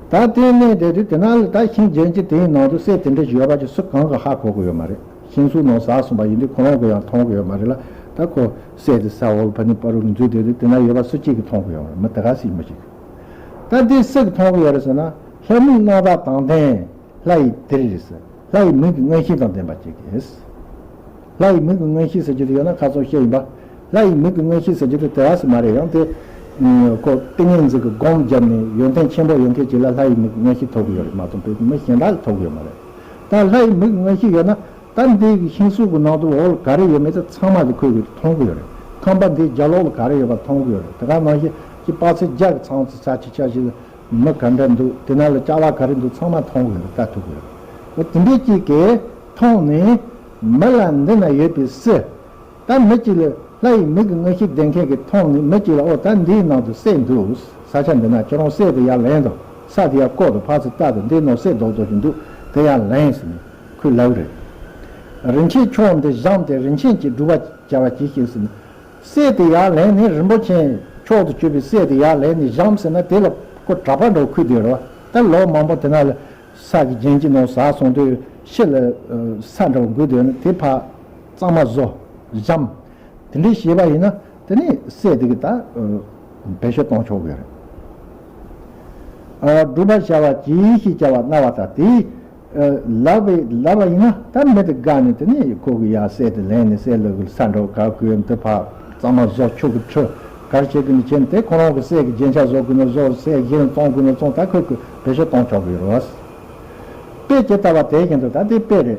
བསྡད་ཀྱི་རེད། ད་དེ་གནས་བསྡད་དུས་དེ་ན་ལ་ད་ཤིང་རྒྱན་གྱི་དེའི་ནང་དུ་སྲས་དེ་འདྲ་ཞིག་ཡོད་པ་ཅིག་སུ་གང་གིས་ཧ་གོ་གི་ཡོད་མ་རེད། ཤིང་སུལ་ནང་ཟགས་སོང་པ་ཡིན་དུས་ཁོ་རང་གིས་ཡང་མཐོང་གི་ཡོད་མ་རེད་ལ། ད་ཁོ་སྲས་དེ་ས་འོག་ཕ་ནི་བར་རུ་འཛུལ་བསྡད་དུས་དེ་ན་ཡོད་པ་སུ་གཅིག་གིས་མཐོང་གི་ཡོད་མ་རེད། མི་དེ་ག་སྲིད་མི་ཞིག་ད་འདི་སུ་གིས་མཐོང་གི་ཡོད་རེད་ཟེར་ན། ལྷ་མིག་རྣམ་དག་དང་ལྡན་ལྷ་ཡི་དེར་རེད་ཟེར། ལྷ་ཡི་མིག་གི་མངོན་ཤེས་དང་ལྡན་པ་ཅིག་གིས། ལྷ་ཡི་མིག་གི་མངོན་ཤེས་ཟེར་རྒྱུ་དེ་ཡོད་ན་ཁ་སང་བཤད་ཡིན་པ། ལྷ་ཡི་མིག་གི་མངོན་ཤེས་ཟེར་རྒྱུ་དེ་དེ་ར་སུ་མ་རེད། ཡང་དེ་ཁོ་ཏིང་ངེ་འཛིན་གྱི་སྒོམ་བརྒྱབ་ནས་ཡོན་ཏན་ཆེན་པོ་ཡོད་མཁན་ཅིག་ལ་ལྷ་ཡི་མིག་གི་མངོན་ཤེས་ཐོབ་གི་ཡོད་རེད་མ་གཏོགས་བོད་ཀྱི་མི་གཞན་དག་ལ་ཐོབ་གི་ཡོད་མ་རེད། ད་ལྷ་ཡི་མིག་གི་མངོན་ཤེས་ཡོད་ན། ད་འདི་གི་ཤིང་སུལ་གི་ནང་དུ་འོག་ལ་ག་རེ་ཡོད་མེད་དེ་ཚང་མ་དེ་ཁོས་གི་མཐོང་གི་ཡོད་རེད། ཁང་པ་འདིའི་རྒྱབ་ལོགས་ལ་ག་རེ་ཡོད་པ་མཐོང་གི་ཡོད་རེད། དེ་ག་ནང་བཞིན་གྱི་དཔག་ཚད་བརྒྱ་གི་ཚང་ཚི་ཚ་ཆི་ཆ་ཞིག་ལ་མི་ག་འདྲ་འདུག་དེ་ན་ལ་ཅ་ལག་ག་རེ་འདུག་ཚང་མ་མཐོང་གི་ཡོད་རེད། ལྟ་ཐུབ་གི་ཡོད་རེད། འོ་དེ་འདྲའི་གཅིག་གིས་མཐོང་ནས་མི་ལ་འདི་ན་ཡོད་པའི་སྲས། ད་མི་གཅིག་ལ་ལྷ་ཡི་མིག་གི་མངོན་ཤེས་ལྡན་མཁན་གྱིས་མཐོང་ནས་མི་གཅིག་ལ་ཨོ་ད་འདིའི་ནང་དུ་སྲས་འདུག་ས་ཆ་འདི་ན་ཁྱོད་རང་སྲས་དེ་ཡར་ལེན་དང་ས་དེ་ཡར་བཀོག་དང་ཕར་ཚུར་ལྟ་དང་འདིའི་ནང་སྲས་རྡོག་རྡོག་ཅིག་འདུག་དེ་ཡར་ལེན་ཟེར་ནས་ཁོས་ལབ་རེད། རིན་ཆེན་མཆོག་འདི་བཞེངས་ཏེ་རིན་ཆེན་གྱི་སྒྲུབ་པ་བྱ་བ་གྱིས་ཤིག་ཟེར་ནས། སྲས་དེ་ཡར་ལེན་ནས་རིན་པོ་ཆེ་མཆོག་ཏུ་གྱུར་པའི་སྲས་དེ་ཡར་ལེན་ནས་བཞེངས་ཟེར་ན་དེ་ལ་ཁོ་གྲྭ་པ་འདྲ་བོ་ཁུར་བསྡད་རེད་བ། ད་ལོ་མང་པོ་དེ་ན་ལ་ས་གི་རྒྱན་གྱི་ནང་ཟགས་སོང་དུས་ཕྱི་ལ་ས་འདྲ་བོ་འགུལ་སྡོད་ན་དེ་ཕར་གཙང་མ་བཟོ། བཞེངས། དེ་འདྲའི་བྱས་པ་ཡིན་ན་དེ་ནི་སྲས་དེ་གི་ད་བེད་སྤྱོད་གཏོང་ཆོག་གི་རེད། སྒྲུབ་པ་བྱ་བ་གྱིས་ཤིག་བྱ་བ་སྨྲ་བ་དང་དེས་ལབ་པའི་ལབ་པ་ཡིན་ན་ད་མི་དེ་དགའ་ནས་དེ་ནི་ཁོ་གི་ཡ་སྲས་དེ་ལེན་ནས་སྲས་ལ་གི་ས་འདྲ་བོ་ག་གི་འདི་ཕར་གཙང་མ་བཟོ་ཆུ་གི་ཁྲི་གར་བྱེད་གི་ནི་བྱེད་ནི་དེ་ཁོ་རང་གི་སྲས་ཀྱི་རྒྱན་ཆ་བཟོ་གི་ནི་བཟོ་སྲས་གཞན་བཙོང་གི་ནི་བཙོང་ད་ཁོ་གི་བེད་སྤྱོད་གཏོང་ཆོག་གི་རེད། དཔེ་ཇི་ལྟ་བ་དེ་བཞིན་དུ་ད་དེ་དཔེ་རེད།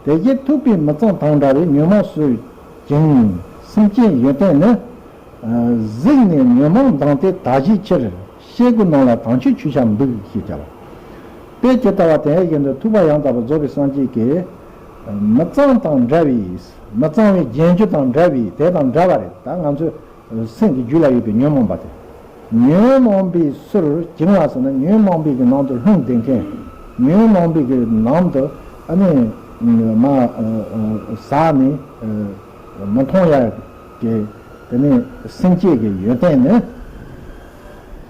དེ་བཞིན་ཐུབ་པའི་མི་གཙང་དང་འདྲ་བའི་ཉོན་མོངས་སུ་བྱིང་སེམས་ཅན་ཡོན་ཏན་ནི། གཟིགས་ནས་ཉོན་མོངས་མདངས་དེ་དག་བྱའི་ཕྱིར། སྐྱེ་དགུ་རྣམས་ལ་དྭངས་ཆུའི་ཆུ་ཆ་འབུལ་ཞེས་བྱ་བ། དཔེ་ཇི་ལྟ་བ་དེ་བཞིན་དུ་ཐུབ་པ་ཡང་དག་པར་རྫོགས་པའི་སངས་རྒྱས་ཀྱིས། མི་གཙང་དང་འདྲ་བའི་མི་གཙང་བའི་རྒྱན་གྱུ་དང་འདྲ་བའི་དེ་དང་འདྲ་བ་རེད། ད་ང་ཚོས། སེམས་ཀྱི་རྒྱུད་ལ་ཡོད་པའི་ཉོན་མོངས་པ་དེ། ཉོན་མོངས་པའི་ཚུལ་བྱིང་བ་ཟེར་ན་ཉོན་མོངས་པའི་གི་ནང་དུ་ལྷུང་བསྡད་མཁན། ཉོན་མོངས་པའི་གི་ནང་དུ་ཨ་ནི་མ་ཟགས་ནས་མི་མཐོང་ཡ་གི་དེ་ནི་སེམས་བསྐྱེད་ཀྱི་ཡོན་ཏན་ནི།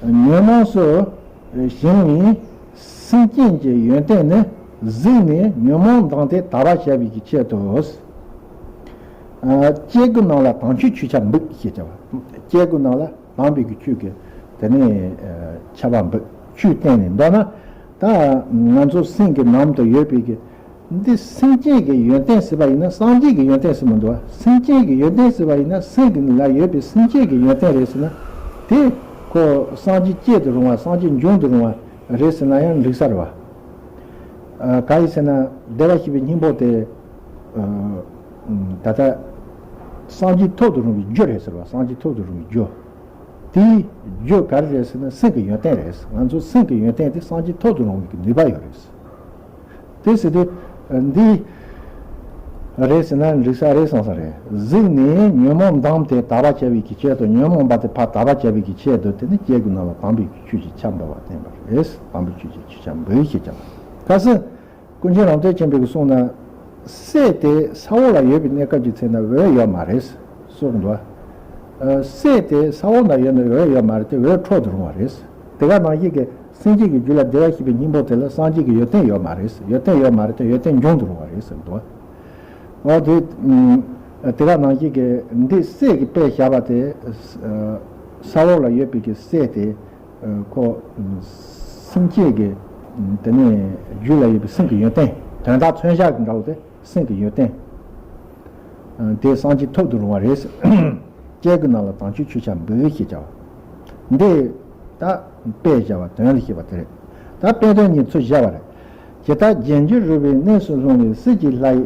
ཉོན་མོངས་སུ་བྱིང་བའི་སེམས་ཅན་གྱི་ཡོན་ཏན་ནི་གཟིགས་ནས་ཉོན་མོངས་མདངས་དེ་དག་པར་བྱ་བའི་གི་ཆེད་དུ། སྐྱེ་དགུ་རྣམས་ལ་དྭངས་ཆུའི་ཆུ་ཆ་འབུལ་ཞེས་བྱ་བ། སྐྱེ་དགུ་རྣམས་ལ་དྭངས་པའི་གི་ཆུ་གི་དེ་ནས་ཆར་པ་འབུལ། ཆུ་བསྟན་ནས་མདོར་ན་ད་ང་ཚོ་སེམས་ཀྱི་ནང་དུ་ཡོད་པའི་གི་འདི་སེམས་ཅན་གྱི་ཡོན་ཏན་ཟེར་བ་ཡིན་ན་སངས་རྒྱས་ཀྱི་ཡོན་ཏན་ཟེར་མི་འདུག་བ། སེམས་ཅན་གྱི་ཡོན་ཏན་ཟེར་བ་ཡིན་ན་སེམས་ཀྱི་ལ་ཡོད་པའི་སེམས་ཅན་གྱི་ཡོན་ཏན་རེད་ཟེར་ན་དེ་ཁོ་སངས་རྒྱས་སྐྱེ་དུ་རུང་བ་སངས་རྒྱས་འབྱུང་དུ་རུང་བ་རེད་ཟེར་ན་ཡང་འགྲིག་ས་རེད་བ། ག་ཡིན་ཟེར་ན་བདེ་བར་གཤེགས་པའི་སྙིང་པོ་དེ། ད་ལྟ་སངས་རྒྱས་ཐོབ་ཏུ་རུང་བའི་རྒྱུ་རེད་ཟེར་བ། སངས་རྒྱས་ཐོབ་ཏུ་རུང་བའི་རྒྱུ། དེའི་རྒྱུ་ག་རེ་རེད་ཟེར་ན་སེམས་ཀྱི་ཡོན་ཏན་རེད། ང་ཚོ་སེམས་ཀྱི་ཡོན་ཏན་དེ་སངས་རྒྱས་ཐོབ་ཏུ་རུང་བའི་ནུས་པ་ཡོད་རེད། དེ་ཟེར་དུས་འདི་རེད་ཟེར་ན་འགྲིག་ས་རེད་བསམ་ས་རེད། གཟིགས་ནས་ཉོན་མོངས་མདངས་དེ་དག་པར་བྱ་བའི་གི་ཆེད་དུ་ཉོན་མོངས་པ་དེ་ཕར་དག་པར་བྱ་བའི་གི་ཆེད་དུ་དེ་ནི་སྐྱེ་དགུ་རྣམས་ལ་དམ་པའི་ཆོས་ཀྱི་ཆར་འབུལ་བ་བསྟན་པ་རེད། དམ་པའི་ཆོས་ཀྱི་ཆར་འབུལ་ཞེས་བྱ་བ། ཁ་སང་ཀུན་མཁྱེན་རབ་བརྟན་ཆེན་པོས་གསུངས་ན། སྲས་དེ་ས་འོག་ལ་ཡོད་པའི་གནས་སྐབས་ཀྱི་ཚེ་ན་འོད་ཡོད་མ་རེད་གསུངས་འདུག་སྲས་དེ་ས་འོག་ན་ཡོད་ན་འོད་ཡོད་མ་རེད་དེ་འོད་འཕྲོ་དུ་རུང་བ་རེད། དེ་ག་ནང་བཞིན་གྱི་སེམས་ཅན་གྱི་རྒྱུད་ལ་བདེ་བར་གཤེགས་པའི་སྙིང་པོ་དེ་ལ་སངས་རྒྱས་ཀྱི་ཡོན་ཏན་ཡོད་མ་རེད། ཡོན་ཏན་ཡོད་མ་རེད་དེ་ཡོན་ཏན་འབྱུང་དུ་རུང་བ་རེད་ཟེར་འདུག་འོ་དེ། དེ་ག་ནང་བཞིན་གྱི་འདི་སྲས་ཀྱི་དཔེ་བཞག་པ་དེ། ས་འོག་ལ་ཡོད་པའི་གི་སྲས་དེ། ཁོ། སེམས་བསྐྱེད་ཀྱི། དེ་ནས་རྒྱུད་ལ་ཡོད་པའི་སེམས་ཀྱི་ཡོན་ཏན་དོན་དག་མཚོན་བྱ་གི་འདྲ་བོ་དེ་སེམས་ཀྱི་ཡོན་ཏན། དེ་སངས་རྒྱས་ཐོབ་ཏུ་རུང་བ་རེད། སྐྱེ་དགུ་རྣམས་ལ་དྭངས་ཆུའི་ཆུ་ཆ་འབུལ་ཞེས་བྱ་བ། འདི། ད། དཔེ་བྱ་བ་དོན་ལ་བཤད་པ་དེ་རེད། ད་དཔེ་དོན་གཉིས་ཚུར་བཞག་པ་རེད། ཇི་ལྟར་རྒྱན་གྱུར་རོལ་པའི་གནས་སུ་ལྷུང་བའི་སྲས་ཀྱི་ལྷ་ཡི་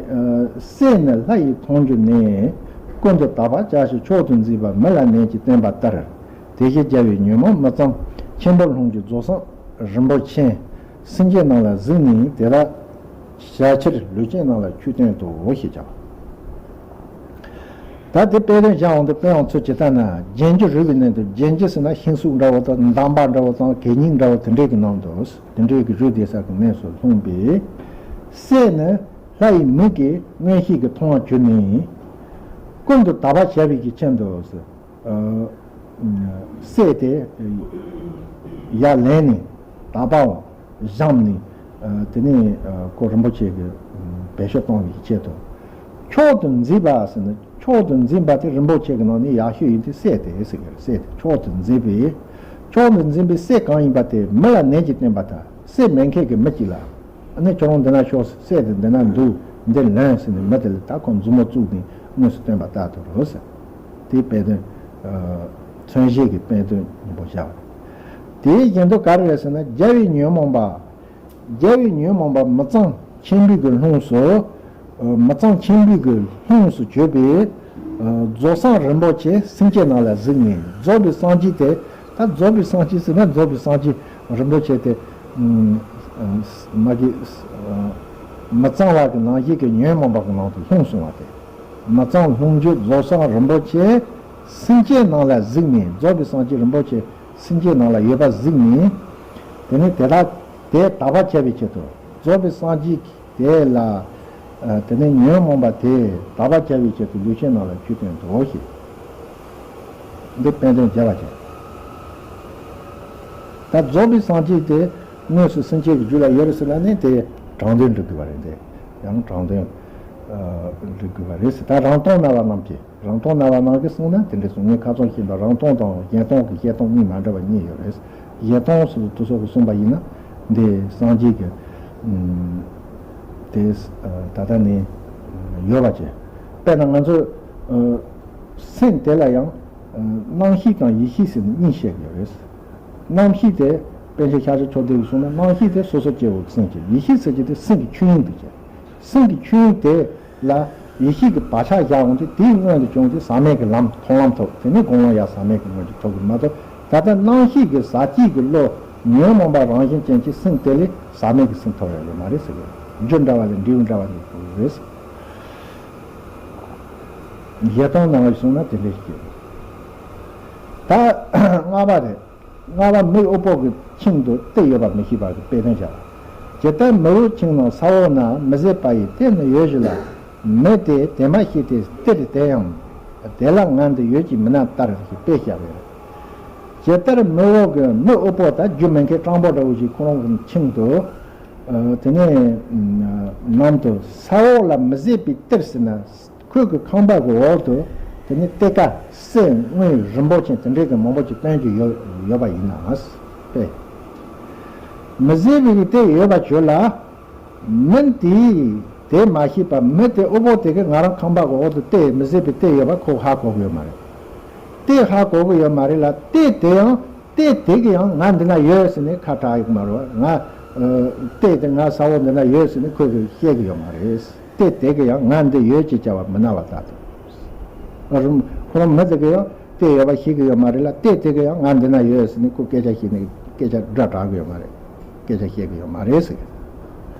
སྲས་ནི་ལྷ་ཡི་མཐོང་གྱུར་ནས། ཀུན་ཏུ་དག་པར་བྱ་ཞིང་མཆོག་ཏུ་མཛེས་པ་མི་ལ་ནན་གྱིས་བསྟན་པ་ལྟར། དེ་བཞིན་རྒྱལ་བའི་ཉོན་མོངས་མི་གཙང་ཆེན་པོར་ལྷུང་རྒྱུ་རྫོགས་སངས་རིན་པོ་ཆེ། སེམས་ཅན་རྣམས་ལ་གཟིགས་ནས་དེ་དག་བྱ་ཕྱིར་ལུས་ཅན་རྣམས་ལ་ཆོས་སྟོན་ཏོ་ཞེས་བྱ་བ། ད་དེ་དཔེ་དོན་བཞག་འོང་དུ་དཔེ་ཡང་ཚུལ་ཇི་ལྟར་ན། རྒྱན་གྱི་རུས་པའི་ནང་དུ། རྒྱན་གྱི་ཟེར་ན་ཤིང་གཟུགས་འདྲ་བོ་དང་འདམ་བག་འདྲ་བོ་དང་གད་སྙིགས་འདྲ་བོ་དེ་འདྲའི་གི་ནང་དུ། དེ་འདྲའི་གི་རུས་བསྡད་ས་གི་གནས་སུ་ལྷུང་བའི་སྲད་ནི། ལྷ་ཡི་མིག་གིས་མངོན་ཤེས་ཀྱིས་མཐོང་བར་གྱུར་ནས། ཀུན་ཏུ་དག་པར་བྱ་བའི་གི་ཆེད་དུ། ཨ། སྲད་དེ་ཡར་ལེན་ནས་དག་པའམ་བཞེངས་ནས། ཨ། དེ་ནས། ཨ། ཁོ་རིན་པོ་ཆེ་གི་བེད་སྤྱོད་གཏོང་བའི་ཆེད་དུ། མཆོག་ཏུ་མཛེས་པ་ཟེར་ན། མཆོག་ཏུ་མཛེས་པ་དེ་རིན་པོ་ཆེ་གི་ནང་ནས་ཡག་ཤོས་ཡིན་དུས་སྲད་དེ་ཟེར་གི་རེད། སྲད་དེ་མཆོག་ཏུ་མཛེས་པའི། མཆོག་ཏུ་མཛེས་པའི་སྲད་གང་ཡིན་པ་དེ་མི་ལ་ནན་གྱིས་བསྟན་པ་དང་། སྲད་མེད་མཁན་གྱི་མི་གཅིག་ལ། ཨ་ནི་ཁྱོད་རང་འདི་ན་ཤོག། སྲད་དེ་འདི་ན་འདུག། འདི་ལེན་ཟེར་ནས་མི་དེ་ལ་ད་ཁོ་མཛུབ་མོ་བཙུགས་ནས་དངོས་སུ་བསྟན་པ་ལྟར་དུ་རོ་ཟེར། དེའི་དཔེ་དོན། ཨ། མཚོན་བྱེད་ཀྱི་དཔེ་དོན་སྙིང་པོ་བཞག་པ་རེད། དེ་བཞིན་དུ་ག་རེ་རེད་ཟེར་ན། རྒྱལ་བའི་ཉོན་མོངས་པ། རྒྱལ་བའི་ཉོན་མོངས་པ་མི་གཙང་ཆེན་པོའི་གི་ལྷུམས་སུ། ཨ། མི་གཙང་ཆེན་པོའི་གི་ལྷུམས་སུ་གྱུར་པའི། ཨ། རྫོགས་སངས་རིན་པོ་ཆེ་སེམས་ཅན་རྣམས་ལ་གཟིགས་ནས། རྫོགས་པའི་སངས་རྒྱས་དེ། ད་རྫོགས་པའི་སངས་རྒྱས་ཟེར་ན་རྫོགས་པའི་སངས་རྒྱས་རིན་པོ་ཆེ་དེ། ཨ། མ་གི། ཨ། མི་གཙང་བ་གི་ནང་བཞིན་གྱི་ཉོན་མོངས་པ་གི་ནང་དུ་ལྷུང་སོང་བ་དེ། མི་གཙང་ལྷུང་བྱེད་རྫོགས་སངས་རིན་པོ་ཆེ་སེམས་ཅན་རྣམས་ལ་གཟིགས་ནས། རྫོགས་པའི་སངས་རྒྱས་རིན་པོ་ཆེ་སེམས་ཅན་རྣམས་ལ་ཡོད་པ་གཟིགས་ནས། དེ་ནས་དེ་དག་དེ་དག་པར་བྱ་བའི་ཆེད་དུ། རྫོགས་པའི་སངས་རྒྱས་དེ་ལ། ཨ། དེ་ནས་ཉོན་མོངས་པ་དེ་དག་པར་བྱ་བའི་ཆེད་དུ་ལུས་ཅན་རྣམས་ལ་ཆོས་བསྟན་ཏོ་ཞེས། འདི་དཔེ་དོན་བརྒྱབ་པ་བྱས། ད་རྫོགས་པའི་སངས་རྒྱས་དེ་དངོས་སུ་སེམས་ཅན་གྱི་རྒྱུད་ལ་ཡོད་རེད་ཟེར་ན་ནི་དེ་དྲང་དོན་འགྲིག་དགོས་པ་རེད། དེ་ཡང་དྲང་དོན། ཨ། འགྲིག་དགོས་པ་རེད་ཟེར། ད་རང་སྟོང་རྣ་བ་རྣམས་ཀྱིས། རང་སྟོང་རྣ་བ་རྣམས་ཀྱིས་གསུངས་ན་དེ་འདྲ་གསུངས། ངས་ཁ་ཚོན་བྱས་པ། རང་སྟོང་དང་གཞན་སྟོང་གི་བཤད་སྟངས་གཉིས་མ་འདྲ་བ་གཉིས་ཡོད་རེད། གཞན་སྟོང་སོགས་དུ་སོགས་ཀྱིས་གསུངས་པ་ཡིན་ན། འདི་སངས་རྒྱས་ཀྱི། ཨ། དེ། ཨ། ད་ལྟ་ནས་ཡོད་པ་བྱས། དཔེར་ན་ང་ཚོ། ཨ། སེམས་དེ་ལ་ཡང་། ཨ། རྣམ་ཤེས་དང་ཡེ་ཤེས་ཟེར་ནས་གཉིས་བཤད་ཀྱི་ཡོད་རེད། རྣམ་ཤེས་དེ་པཎ་ཆེན་ཤཱཀྱ་མཆོག་ལྡན་གྱིས་གསུངས་ན། རྣམ་ཤེས་དེ་སོ་སོ་སྐྱེ་བོ་གི་སེམས་ཀྱི། ཡེ་ཤེས་ཟེར་གྱི་དེ་སེམས་ཀྱི་ཆོས་དབྱིངས་དེ་བྱས། སེམས་ཀྱི་ཆོས་དབྱིངས་དེ་ལ་ཡེ་ཤེས་ཀྱི་བག་ཆགས་བཞག་འོང་དུས། དེའི་སྔོན་དུ་བྱུང་དུས་ཟག་མེད་ཀྱི་ལམ་མཐོང་ལམ་ཐོབ། དེ་ནས་སྒོམ་ལམ་ཡང་ཟག་མེད་ཀྱི་ངོས་ཀྱི་ཐོབ་ཀྱི་མ་གཏོགས། ད་ལྟ་རྣམ་ཤེས་ཀྱི་ཟག་བཅས་ཀྱི་བློ་ཉོན་མོངས་པ་རང་བཞིན་ཅན་གྱི་སེམས་དེ་ལས་ཟག་མེད་ཀྱི་སེམས་ཐོབ་ཡ་ཡོད་མ་རེད་ཟེར་གི། རྒྱུ་འདྲ་བ་ལས་འབྲས་བུ་འདྲ་བ་ལས་ཐོབ་ཀྱི་རེད་ཟེར། གཞན་སྟོང་རྣ་བས་གསུངས་ན་དེ་འདྲ་ཞིག་ཡོད། ད་ལྔ་པ་རེད། ལྔ་པ་མིའི་དབུལ་པོ་གི་ཁྱིམ་དུ་གཏེར་ཡོད་པ་མི་ཤེས་པ་གི་དཔེ་དོན་བྱ་བ། ཇི་ལྟར་མི་འོག་ཁྱིམ་ནང་ས་འོག་ན། མི་ཟད་པ་ཡི་གཏེར་ནི་ཡོད་ཞུ་ལ། མི་དེས་དེ་མ་ཤེས་ཏེ་གཏེར་དེ་ཡང་། དེ་ལ་ངན་འདི་ཡོད་ཅེས་མི་སྨྲ་ལྟར་ཞེས་དཔེ་བཞག་པས། ཇི་ལྟར་མི་འོག་གི་མི་དབུལ་པོ་དང་རྒྱུ་མེད་མཁན་སྤྲང་པོ་འདྲ་བོ་ཞིག་ཁོ་རང་གི་ཁྱིམ་དུ། ཨ། དེ་ནས་ནང་དུ་ས་འོག་ལ་མི་ཟད་པའི་གཏེར་ཟེར་ན། ཁོས་གི་ཁང་པ་གི་འོག་ཏུ་དེ་ནི་གཏེར་ཁ་གསེར་དངུལ་རིན་པོ་ཆེ་དེ་འདྲའི་གི་མང་པོ་ཅིག་བཏོན་གྱི་ཡོད་ཡོད་པ་ཡིན་ན་སྟེ། མི་ཟད་པའི་གི་གཏེར་ཡོད་པ་ཁྱོད་ལ། མི་དེས་དེ་མ་ཤེས་པ། མི་དེ་དབུལ་པོ་དེ་གིས་ང་རང་ཁང་པ་གི་འོག་ཏུ་གཏེར་མི་ཟད་པའི་གཏེར་ཡོད་པ་ཁོ་ཧ་གོ་གི་ཡོད་མ་རེད། གཏེར་ཧ་གོ་གི་ཡོད་མ་རེད་ལ། གཏེར་དེ་ཡང་། གཏེར་དེ་གི་ཡང་ང་འདི་ན་ཡོད་ཟེར་ནས་ཁ་གྲག་ཡོད་མ་རེད་བ། ང་། ཨ། གཏེར་དེ་ང་ས་འོག་འདི་ན་ཡོད་ཟེར་ནས་ཁོས་གི་བཤད་གི་ཡོད་མ་རེད། གཏེར་དེ་གི་ཡང་ང་འདི་ཡོད་ཅེས་བྱ་བ་མི་སྨྲ་བ་ལྟར་དུ། ཨ། རུམ་ཁོ་རང་མི་དེ་གི་ཡང་གཏེར་ཡོད་པ་ཤེས་གི་ཡོད་མ་རེད་ལ། གཏེར་དེ་གི་ཡང་ང་འདི་ན་ཡོད་ཟེར་ནས་ཁོ་སྐད་ཆ་བཤད་ནས་སྐད་ཆ་སྒྲ་གྲག་གི་ཡོད་མ་རེད། སྐད་ཆ་བཤད་གི་ཡོད་མ་རེད་ཟེར།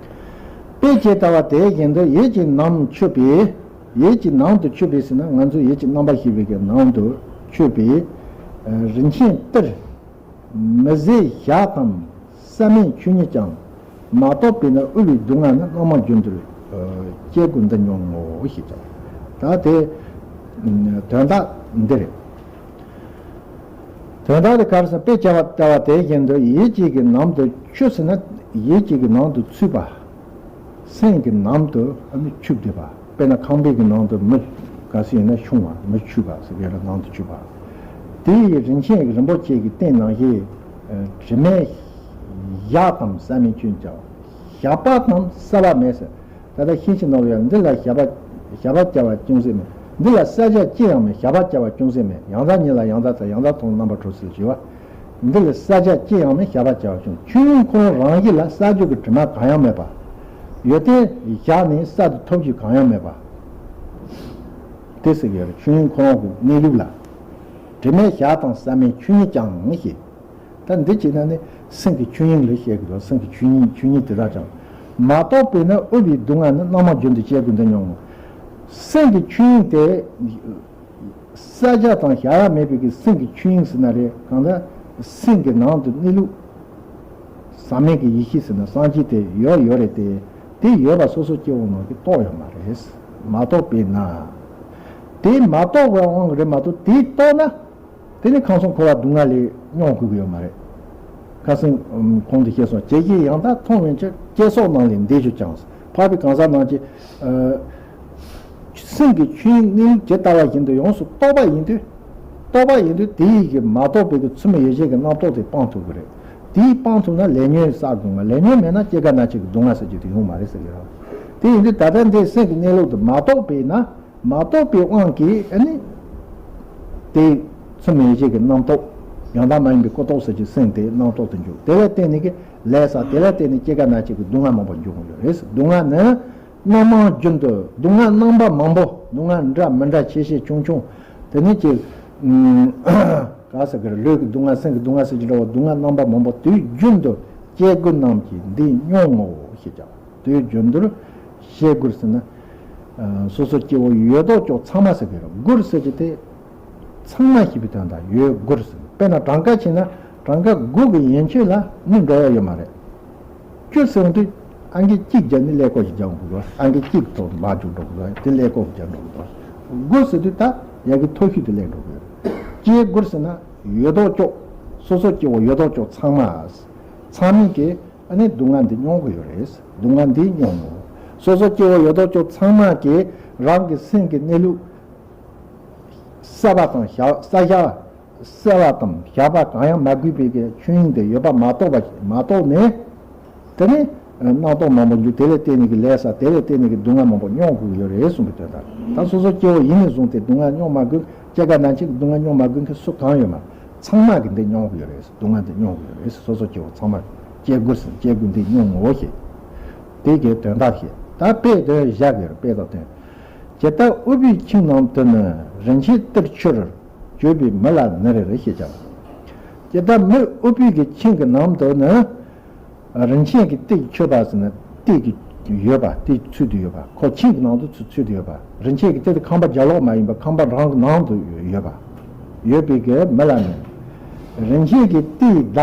དཔེ་ཇི་ལྟ་བ་དེ་བཞིན་དུ་ཡིད་ཀྱི་ནང་ཆུད་པའི། ཡིད་ཀྱི་ནང་དུ་ཆུད་པའི་ཟེར་ན་ང་ཚོ་ཡིད་ཀྱི་རྣམ་པར་ཤེས་པའི་གི་ནང་དུ་ཆུད་པའི། ཨ། རིན་ཆེན་གཏེར་མི་ཟད་ཞག་ཙམ་བསམ་མེད་ཆོས་ཉིད་ཀྱང་། མ་རྟོགས་པས་ན་དབུལ་བའི་སྡུག་བསྔལ་ནི། རྣམ་མང་རྒྱུན་དུ་སྐྱེ་དགུ་འདི་མྱོང་ངོ་། ཞེས་བྱ་བ། ད་དེ་དོན་དག་འདི་རེད། དོན་དག་དེ་ག་རེ་ཟེར་ན། དཔེ་ཇི་ལྟ་བ་དེ་བཞིན་དུ་ཡིད་ཀྱི་གི་ནང་དུ་ཆུད་ཟེར་ན་ཡིད་ཀྱི་གི་ནང་དུ་ཚུད་པ། སེམས་ཀྱི་ནང་དུ་ཨ་ནི་ཆུད་བསྡད་པ། དཔེར་ན་ཁང་པའི་གི་ནང་དུ་མི་ག་ཚོད་ཡིན་ན་ཤོང་བ། མི་ཆུད་པ་ཟེར་གི་ལ་ནང་དུ་ཆུད་པ། དེ་ཡི་རིན་ཆེན་རིན་པོ་ཆེ་གི་གཏེར་ནང་བཞིན། ཨ། དྲི་མེད་ཞག་ཙམ་བསམ་མེད་ཆོས་ཉིད་ཀྱང་། ཞགས་པ་ཙམ་བསལ་བ་མེད་ཟེར། ད་ལྟ་ཤིང་ཞིག་ནང་ལ་ཡང་འདི་ལ་ཞགས་པ་ཞགས་པ་བརྒྱབ་པ་ཅུང་ཟད་མེད། འདི་ལ་བསལ་བྱ་ཅི་ཡང་མེད། ཞགས་པ་བརྒྱབ་པ་ཅུང་ཟད་མེད། ཡང་དག་ཉིད་ལ་ཡང་དག་ཚ། ཡང་དག་མཐོང་རྣམ་པར་གྲོལ་ཟེར་ཞུ་བ། འདི་ལ་བསལ་བྱ་ཅི་ཡང་མེད། ཞགས་པ་བརྒྱབ་པ་ཅུང་། ཆོས་དབྱིངས་ཁོ་རང་རང་བཞིན་ལ་བསལ་བྱ་གི་དྲི་མ་གང་ཡང་མེད་པ། ཡོན་ཏན་བཞག་ནས་གསར་དུ་ཐོབ་རྒྱུ་གང་ཡང་མེད་པ། དེ་ཟེར་གི་ཡོད་རེད། ཆོས་དབྱིངས་ཁོ་རང་གི་གནས་ལུགས་ལ། དྲི་མེད་ཞགས་དང་བསམ་མེད་ཆོས་ཉིད་ཀྱང་ཞེས། ད་འདི་བྱས་ན་ནི་སེམས་ཀྱི་ཆོས་དབྱིངས་ལ་བཤད་གི་འདུག། སེམས་ཀྱི་ཆོས་དབྱིངས་ཆོས་ཉིད་དེ་དག་ཀྱང་། མ་རྟོགས་པས་ན་དབུལ་བའི་སྡུག་བསྔལ་ནི། རྣམ་མང་རྒྱུན་དུ་སྐྱེ་དགུ་འདི་མྱོང་ངོ་། སེམས་ཀྱི་ཆོས་དབྱིངས་དེ་ ས་ཆ་དང་བྱ་བ་མེད་པའི་གི་སེམས་ཀྱི་ཆོས་དབྱིངས་ཟེར་ན་རེད། གང་ལྟར་སེམས་ཀྱི་ནང་དུ་གནས་ལུགས་ཟག་མེད་ཀྱི་ཡེ་ཤེས་ཟེར་ན་སངས་རྒྱས་དེ་ཡོད་ཡོད་རེད་དེ། དེ་ཡོད་པ་སོ་སོ་སྐྱེ་བོ་ནང་གི་རྟོགས་ཡོད་མ་རེད། མ་རྟོགས་པས་ན། དེ་མ་རྟོགས་པའི་དབང་གིས་རེད་མ་གཏོགས་དེ་རྟོགས་ན། དེ་ནི་ཁམས་གསུམ་འཁོར་བ་སྡུག་བསྔལ་ལས་མྱོང་དགོས་ཀྱི་ཡོད་མ་རེད། ཁ་སང་གོང་དུ་བཤད་སོང་། བྱས་ཀྱི་ཡང་དག་མཐོང་བའི་ཕྱིར། བསྐྱེད་སོགས་རྣམས་ལས་འདས་གྱུར་ཀྱང་། འཕགས་པའི་གང་ཟག་རྣམས་ཀྱིས། ཨ། སེམས་ཀྱི་ཆོས་དབྱིངས་གནས་ལུགས་ཇི་ལྟ་བ་བཞིན་དུ་ཡོངས་སུ་རྟོགས་པ་ཡིན་དུས། རྟོགས་པ་ཡིན་དུས་དེ་ཡི་གི་མ་རྟོགས་པའི་གི་ཚུལ་མིན་ཡིད་བྱེད་ཀྱི་རྣམ་རྟོག་དེ་སྤང་ཐུབ་ཀྱི་རེད། དེ་སྤང་ཐུབ་ན་ལས་ཉོན་བསགས་དགོས་མ། ལས་ཉོན་མེད་ན་སྐྱེ་རྒ་ན་འཆི་གི་སྡུག་བསྔལ་ཟེར་རྒྱུ་དེ་ཡོང་མ་རེད་ཟེར་གི་རེད། དེ་ཡིན་དུས་ད་ལྟ་འདི་སེམས་ཀྱི་གནས་ལུགས་དེ་མ་རྟོགས་པས་ན། མ་རྟོགས་པའི་དབང་གིས་ཨ་ནི། དེ་ཚུལ་མིན་ཡིད་བྱེད་ཀྱི་རྣམ་རྟོག་ཡང་དག་མ་ཡིན་པའི་ཀུན་རྟོག་ཟེར་གྱི་སེམས་དེ་རྣམ་རྟོག་ཏུ་འཇུག་དེ་ལ་བརྟེན་ནས་ཀྱི་ལས་བསགས། དེ་ལ་བརྟེན་ནས་སྐྱེ་རྒ་ན་འཆི་གི་སྡུག་བསྔལ་མང་པོ་འབྱུང་གི་ཡོད་རེད། སྡུག་བསྔལ་ནི། སྣ་མང་རྒྱུན་དུ་སྡུག་བསྔལ་རྣམ་པ་མང་པོ། སྡུག་བསྔལ་འདྲ་མི་འདྲ་ཆེ་ཆེ་ཆུང་ཆུང་། དེ་ནས་ཀྱི། ཨུམ། ག་ཟེར་གི་རེད། ལུས་ཀྱི་སྡུག་བསྔལ། སེམས་ཀྱི་སྡུག་བསྔལ་ཟེར་གྱི་འདྲ་བོ། སྡུག་བསྔལ་རྣམ་པ་མང་པོ་དུས་རྒྱུན་དུ་སྐྱེ་དགུ་རྣམས་ཀྱིས་འདི་མྱོང་ངོ་ཞེས་ཀྱང་། དུས་རྒྱུན་དུ་སྐྱེ་དགུ་ཟེར་ན། ཨ། སོ་སོ་སྐྱེ་བོ་ཡོད་དོ་ཅོག་ཚང་མ་ཟེར་གི་རེད། དགུ་ཟེར་གྱི་དེ། ཚང་མ་ཞེས་པའི་དོན་དང་ཡོད་དགུར་ཟེར། དཔེར་ན་གྲངས་ཀ་བྱས་ན་གྲངས་ཀ་དགུ་གི་ཡན་ཆོད་ལ་ནི་འགྲོ་ཡ་ཡོད་མ་རེད། བཅུ་ཟེར་འོང་དུས་ཨང་ཀི་གཅིག་བརྒྱབ་ནས་ཀླད་ཀོར་ཞིག་རྒྱག་དགོས་རེད། ཨང་ཀི་གཅིག་ཐོག་མར་འཇུག་འགྲོ་དགོས་རེད། དེ་ཀླད་ཀོར་རྒྱག་འགྲོ་དགོས་རེད། དགུ་ཟེར་དུས་ད་ཡ་གི་མཐོ་ཤོས་དེ་སླེབས་འགྲོ་དགོས་རེད། སྐྱེ་དགུར་ཟེར་ན་ཡོད་དོ་ཅོག་སོ་སོ་སྐྱེ་བོ་ཡོད་དོ་ཅོག་ཚང་མ། ཚང་མས་ཀྱི་ཨ་ནི་སྡུག་བསྔལ་འདི་མྱོང་གི་ཡོད་རེད། སྡུག་བསྔལ་འདི་མྱོང་ངོ་། སོ་སོ་སྐྱེ་བོ་ཡོད་དོ་ཅོག་ཚང་མ་ཀྱི་རང་གི་སེམས་ཀྱི་གནས་ལུགས། གསལ་བ་དང་བཞག་གསལ་བཞག་གསལ་བ་དང་བཞག་པ་གང་ཡང་མ་དགོས་པའི་གི་ཆོས་དབྱིངས་དེ་ཡོད་པ་མ་རྟོགས་པ་མ་རྟོགས་ནས། དེ་ནས་རྣམ་རྟོག་མང་པོ་འཇུག་དེ་ལ་བརྟེན་ནས་ཀྱི་ལས་བསགས། དེ་ལ་བརྟེན་ནས་ཀྱི་སྡུག་བསྔལ་མང་པོ་མྱོང་དགོས་ཀྱི་ཡོད་རེད་གསུངས་པའི་དོན་དག་ད་སོ་སོ་སྐྱེ་བོ་ཡིན་ནས་བཟུང་སྟེ་སྡུག་བསྔལ་མྱོང་མ་དགོས། སྐྱེ་རྒ་ན་འཆི་གི་སྡུག་བསྔལ་མྱོང་མ་དགོས་མཁན་སུ་གང་ཡོད་མ། ཚང་མ་གི་འདི་མྱོང་གི་ཡོད་རེད། སྡུག་བསྔལ་འདི་མྱོང་གི་ཡོད་རེད། སོ་སོ་སྐྱེ་བོ་ཚང་མ་སྐྱེ་དགུ་ཟེར། སྐྱེ་དགུ་འདི་མྱོང་ངོ་ཞེས། དེ་གའི་དོན་དག་བཤད། ད་དཔེ་དོན་བཞག་གི་རེད། དཔེ་དང་དོན། ཇི་ལྟར་ཨུཏྤལ་གྱི་ཁྱིམ་ནང་དུ་ནི། རིན་ཆེན་གཏེར་ཆུར་གྱུར་པའི་མི་ལ་ནི་རེ་རེ་ཞེས་བྱ་བ། ཇི་ལྟར་མི་ཨུཏྤལ་གྱི་ཁྱིམ་གྱི་ནང་དུ་ནི། རིན་ཆེན་གྱི་གཏེར་གྱི་མཆོད་པ་ཟེར་ན་གཏེར་གྱི་ཡོད་པ་དེ་ཚུད་དུ་ཡོད་པ། ཁོ་ཁྱིམ་གྱི་ནང་དུ་ཚུད་ཚུད་དུ་ཡོད་པ། རིན་ཆེན་གྱི་གཏེར་དེ་ཁང་པ་ལྗགས་ལོགས་མ་ཡིན་པ་ཁང་པ་རང་གི་ནང་དུ་ཡོད་པ། ཡོད་པའི་གི་མི་ལ་ནི། རིན་ཆེན་གྱི་གཏེར་དག་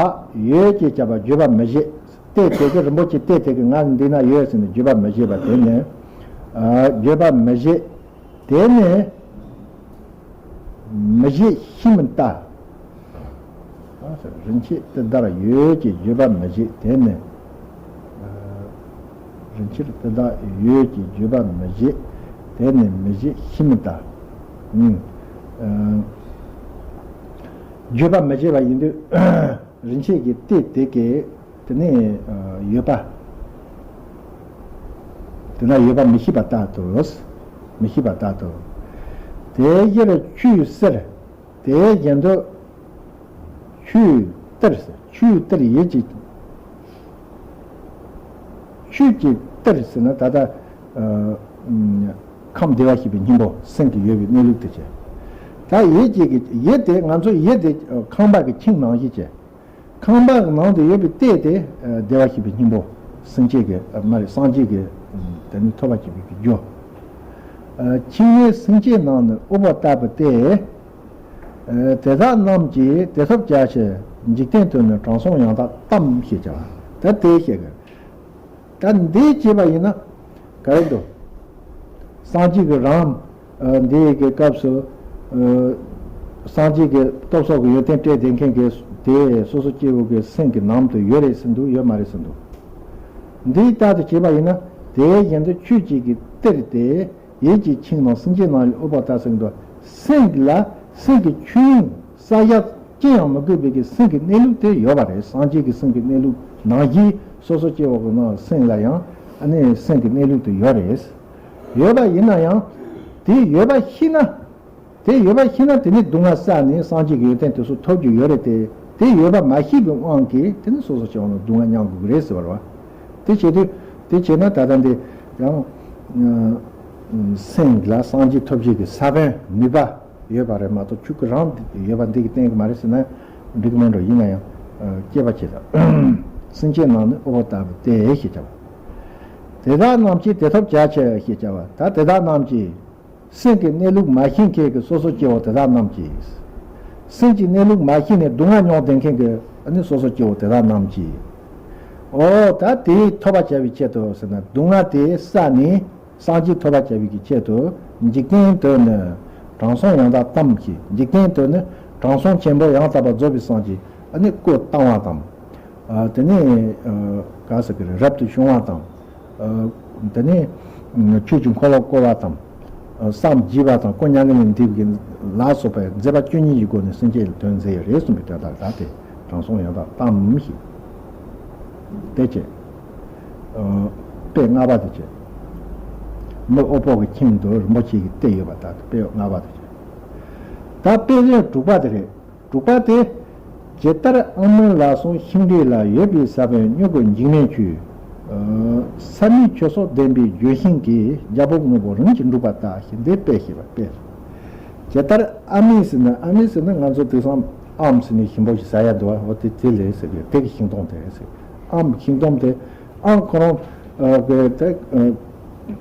ཡོད་ཅེས་བྱ་བ་བརྗོད་པ་མི་བྱེད། གཏེར་དེ་གི་རིན་པོ་ཆེ་གཏེར་དེ་གི་ང་འདི་ན་ཡོད་ཟེར་ནས་བརྗོད་པ་མི་བྱེད་པ་དེ་ནི། ཨ། བརྗོད་པ་མི་བྱེད། དེ་ནི། མི་བྱེད་ཤིང་མི་ལྟ། རིན་ཆེན་གཏེར་དག་ཡོད་ཅེས་བརྗོད་པ་མི་བྱེད། དེ་ནི། རིན་ཆེན་གཏེར་དག་ཡོད་ཅེས་བརྗོད་པ་མི་བྱེད། དེ་ནི་མི་བྱེད་ཤིང་མི་ལྟ། ཨུམ། བརྗོད་པ་མི་བྱེད་པ་ཡིན་དུས། རིན་ཆེན་གྱི་གཏེར་དེ་གའི་དེ་ནས་ཡོད་པ། དེ་ན་ཡོད་པ་མི་ཤེས་པ་ལྟར་དུ། མི་ཤེས་པ་ལྟར་དུ། དེའི་ཕྱིར་ཆུའི་གསེར། དེའི་གཞན་དུ་ཆུའི་གཏེར་ཟེར། ཆུའི་གཏེར་ཡིད་ཀྱི། ཆུ་གི་གཏེར་ཟེར་ན་ད་ལྟ་ཨ་ཁམས་བདེ་བར་གཤེགས་པའི་སྙིང་པོ་སེམས་ཀྱི་ཡོད་པའི་གནས་ལུགས་དེ་བྱས། ད་ཡིད་ཀྱི་གི་ཡིད་དེ་ང་ཚོ་ཡིད་དེ་ཁང་པ་གི་ཁྱིམ་ནང་བཞིན་བྱས། ཁང་པ་གི་ནང་དུ་ཡོད་པའི་གཏེར་དེ་བདེ་བར་གཤེགས་པའི་སྙིང་པོ། སེམས་བསྐྱེད་ཀྱི་མ་རེད། སངས་རྒྱས་ཀྱི་དེ་ནི་ཐོབ་པར་བྱེད་པའི་རྒྱུ། ཁྱིམ་ནི་སེམས་བསྐྱེད་ནང་ནི་ཨུཏྤལ་ལྟ་བུ་སྟེ། དེ་དག་རྣམས་ཀྱིས་དེ་ཐོབ་བྱ་ཕྱིར། འཇིག་རྟེན་དུ་ནི་དྲང་སྲོང་ཡང་དག་གཏམས་ཞེས་བྱ་བ། ད་དེ་བཤད་ཀྱི། ད་འདི་བྱས་པ་ཡིན་ན་ག་རེ་འདུག་སངས་རྒྱས་ཀྱི་རང་འདི་གི་སྐབས་སུ་སངས་རྒྱས་ཀྱི་སྟོབས་སོགས་ཀྱི་ཡོན་ཏན་སྤྲད་བསྡད་མཁན་གྱི་དེ་སོ་སོ་སྐྱེ་བོ་གི་སེམས་ཀྱི་ནང་དུ་ཡོད་རེད་ཟེར་འདུག་ཡོད་མ་རེད་ཟེར་འདུག་འདི་ལྟར་དུ་བྱས་པ་ཡིན་ན་དེ་བཞིན་དུ་ཆོས་ཀྱི་གི་གཏེར་ཏེ། ཡིད་ཀྱི་ཆིངས་ནང་སེམས་བསྐྱེད་ནང་ལས་ཨུཏྤལ་ལྟ་ཟེར་གྱི་འདུག་སེམས་ལ་སེམས་ཀྱི་ཆོས་དབྱིངས་གསལ་བཞག་ཅི་ཡང་མི་དགོས་པའི་གི་སེམས་ཀྱི་གནས་ལུགས་དེ་ཡོད་པ་རེད། སངས་རྒྱས་ཀྱི་སེམས་ཀྱི་གནས་ལུགས་ནང་བཞིན་སོ་སོ་སྐྱེ་བོ་གི་ནང་སེམས་ལ་ཡང་ཨ་ནི་སེམས་ཀྱི་གནས་ལུགས་དེ་ཡོད་རེད། ཡོད་པ་ཡིན་ན་ཡང་དེ་ཡོད་པ་ཤེས་ན། དེ་ཡོད་པ་ཤེས་ན་དེ་ནི་སྡུག་བསྔལ་བསལ་ནས་སངས་རྒྱས་ཀྱི་ཡོན་ཏན་དེ་ཚོ་ཐོབ་རྒྱུ་ཡོད་རེད་དེ། དེ་ཡོད་པ་མ་ཤེས་པའི་དབང་གིས་དེ་ནི་སོ་སོ་སྐྱེ་བོ་ནང་སྡུག་བསྔལ་མྱང་དགོས་ཀྱི་རེད་ཟེར་བ་རེད་བ། དེ་བྱེད་དུས་དེ་བྱས་ན་ད་ལྟ་འདི་ཡང་སེམས་ལ་སངས་རྒྱས་ཐོབ་བྱེད་ཀྱི་ས་བོན་ནུས་པ་ཡོད་པ་རེད་མ་གཏོགས་ཆོས་སྐུ་རང་ཡོད་པ་འདི་གི་བསྟན་གྱི་མ་རེད་ཟེར་ན་འགྲིག་གི་མེད་འགྲོ། ཡིན་ན་ཡང་སྐྱེས་པ་བྱེད་དང་སེམས་བསྐྱེད་ནང་ནི་ཨུཏྤལ་ལྟ་བུ་སྟེ་ཞེས་བྱ་བ། དེ་དག་རྣམས་ཀྱིས་དེ་ཐོབ་བྱ་ཕྱིར་ཞེས་བྱ་བ། ད་དེ་དག་རྣམས་ཀྱིས། སེམས་ཀྱི་གནས་ལུགས་མ་ཤེས་མཁན་གྱི་སོ་སོ་སྐྱེ་བོ་དེ་དག་རྣམས་ཀྱིས། སེམས་ཀྱི་གནས་ལུགས་མ་ཤེས་ནས་སྡུག་བསྔལ་མྱོང་བསྡད་མཁན་གྱི་ཨ་ནི་སོ་སོ་སྐྱེ་བོ་དེ་དག་རྣམས་ཀྱིས། འོ་ད་དེ་ཐོབ་པར་བྱ་བའི་ཆེད་དུ་ཟེར་ན། སྡུག་བསྔལ་དེ་བསལ་ནས་སངས་རྒྱས་ཐོབ་པར་བྱ་བའི་གི་ཆེད་དུ། འཇིག་རྟེན་དུ་ནི་དྲང་སྲོང་ཡང་དག་གཏམས་ཤིག། འཇིག་རྟེན་དུ་ནི་དྲང་སྲོང་ཆེན་པོ་ཡང་དག་པར་རྫོགས་པའི་སངས་རྒྱས་ཨ་ནི་བཀའ་བཏང་བ་དང་། ཨ་དེ་ནས་ཨ་ག་ཟེར་གི་རེད། རབ་ཏུ་བྱུང་བ་དང་། ཨ་དེ་ནས་ཨ་ཆོས་ཀྱི་འཁོར་ལོ་བསྐོར་བ་དང་། ཨ་བསམ་བརྗེད་པ་དང་སྐུ་མྱ་ངན་ལས་འདས་པའི་ལ་སོགས་པའི་མཛད་པ་བཅུ་གཉིས་ཀྱི་སྒོ་ནས་སེམས་བསྐྱེད་ལ་དོན་མཛད་ཡོད་རེད་གསུངས་པའི་དོན་དག་ད་དེ་དྲང་སྲོང་ཡང་དག་གཏམས་ཤིག། དེ་བྱས། ཨ་དཔེ་ལྔ་པ་དེ་བྱས། མི་དབུལ་པོ་གི་ཁྱིམ་དུ་རིན་པོ་ཆེ་གིས་སྟེར་ཡོད་པ་ལྟར་དུ། དཔེ་ལྔ་པ་དེ་བྱས། ད་དཔེ་ལན་དྲུག་པ་དེ་རེད། དྲུག་པ་དེ། ཇི་ལྟར་ཨ་མི་ལ་སོགས་ཤིང་འབྲས་ལ། ཡོད་པའི་ས་བོན་མྱུ་གུ་འཇིགས་མེད་ཆུ། ཨ་ས་མིག་ཆུ་སོགས་ལྡན་པའི་ལྗོན་ཤིང་གི། རྒྱལ་པོ་དངོས་པོ་རིམ་གྱིས་འགྲུབ་པ་ལྟ་ཞེས། འདི་དཔེ་བཤད་པ་དཔེ། ཇི་ལྟར་ཨ་མི་ཟེར་ན། ཨ་མི་ཟེར་ན་ང་ཚོ་དེང་སང་ཨམ་ཟེར་ནས་ཞིམ་པོ་ཞིག་ཟ་ཡ་འདུག་བ། འོ་དེ་དེ་ལས་ཟེར་གི། དེ་གི་ཤིང་སྡོང་དེ་རེད་ཟེར། ཨམ་ཤིང་སྡོང་དེ། ཨང་ཁོ་རང་ཨ་གི་དེ་ཨ་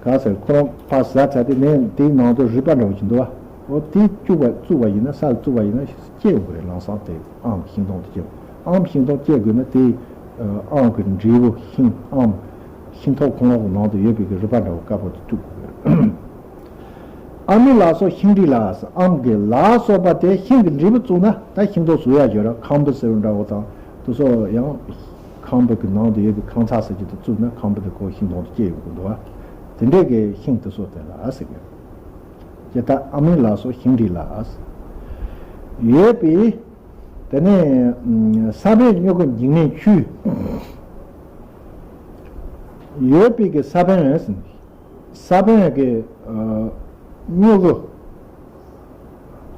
ག་ཟེར། ཁོ་རང་ཕར་ཟ་ཚར་དེ་ནས་དེའི་ནང་དུ་རུས་པ་འདྲ་བོ་ཅིག་འདུག་བ། འོ་དེ་བཙུགས་པ་བཙུགས་པ་ཡིན་ན། སར་བཙུགས་པ་ཡིན་ན་སྐྱེ་ཡོང་གི་རེད། ལམ་སང་དེ་ཨང་ཤིང་སྡོང་དེ་སྐྱེ་ཡོང་། ཨང་ཤིང་སྡོང་སྐྱེ་དགོས་ན་དེ་ཨ་ཨང་གི་འབྲས་བུ་ཤིང་ཨང་ཤིང་ཐོག་ཁོ་རང་གི་ནང་དུ་ཡོད་པའི་གི་རུས་པ་འདྲ་བོ་དཀར་པོ་དེ་བཙུགས་དགོས་གི་རེད། ཨ་མི་ལ་སོགས་ཤིང་འབྲས་ལ། ཨམ་གི་ལ་སོགས་པ་དེ་ཤིང་གི་འབྲས་བུ་བཙུགས་ན་ད་ཤིང་སྡོང་བཟོ་ཡ་ཡོད་ར། ཁང་བུ་ཟེར་བ་འདྲ་བོ་དང་དེ་ཚོ་ཡང་ཁང་བུ་གི་ནང་དུ་ཡོད་པའི་ཁང་ཚ་ཟེར་གྱི་དེ་བཙུགས་ན་ཁང་བུ་དེ་ཁོ་ཤིང་སྡོང་དུ་སྐྱེ་ཡོང་གི་འདུག་བ། དེ་འདྲའི་གི་ཤིང་དེ་ཚོ་དེ་ལ་ཟེར་གི། ཇི་ལྟར་ཨ་མི་ལ་སོགས་ཤིང་འབྲས་ལ། ཡོད་པའི་དེ་ནས་ས་བོན་མྱུ་གུ་འཇིགས་མེད་ཆུ། ཡོད་པའི་གི་ས་བོན། ས་བོན་གྱི་ཨ་མྱུ་གུ།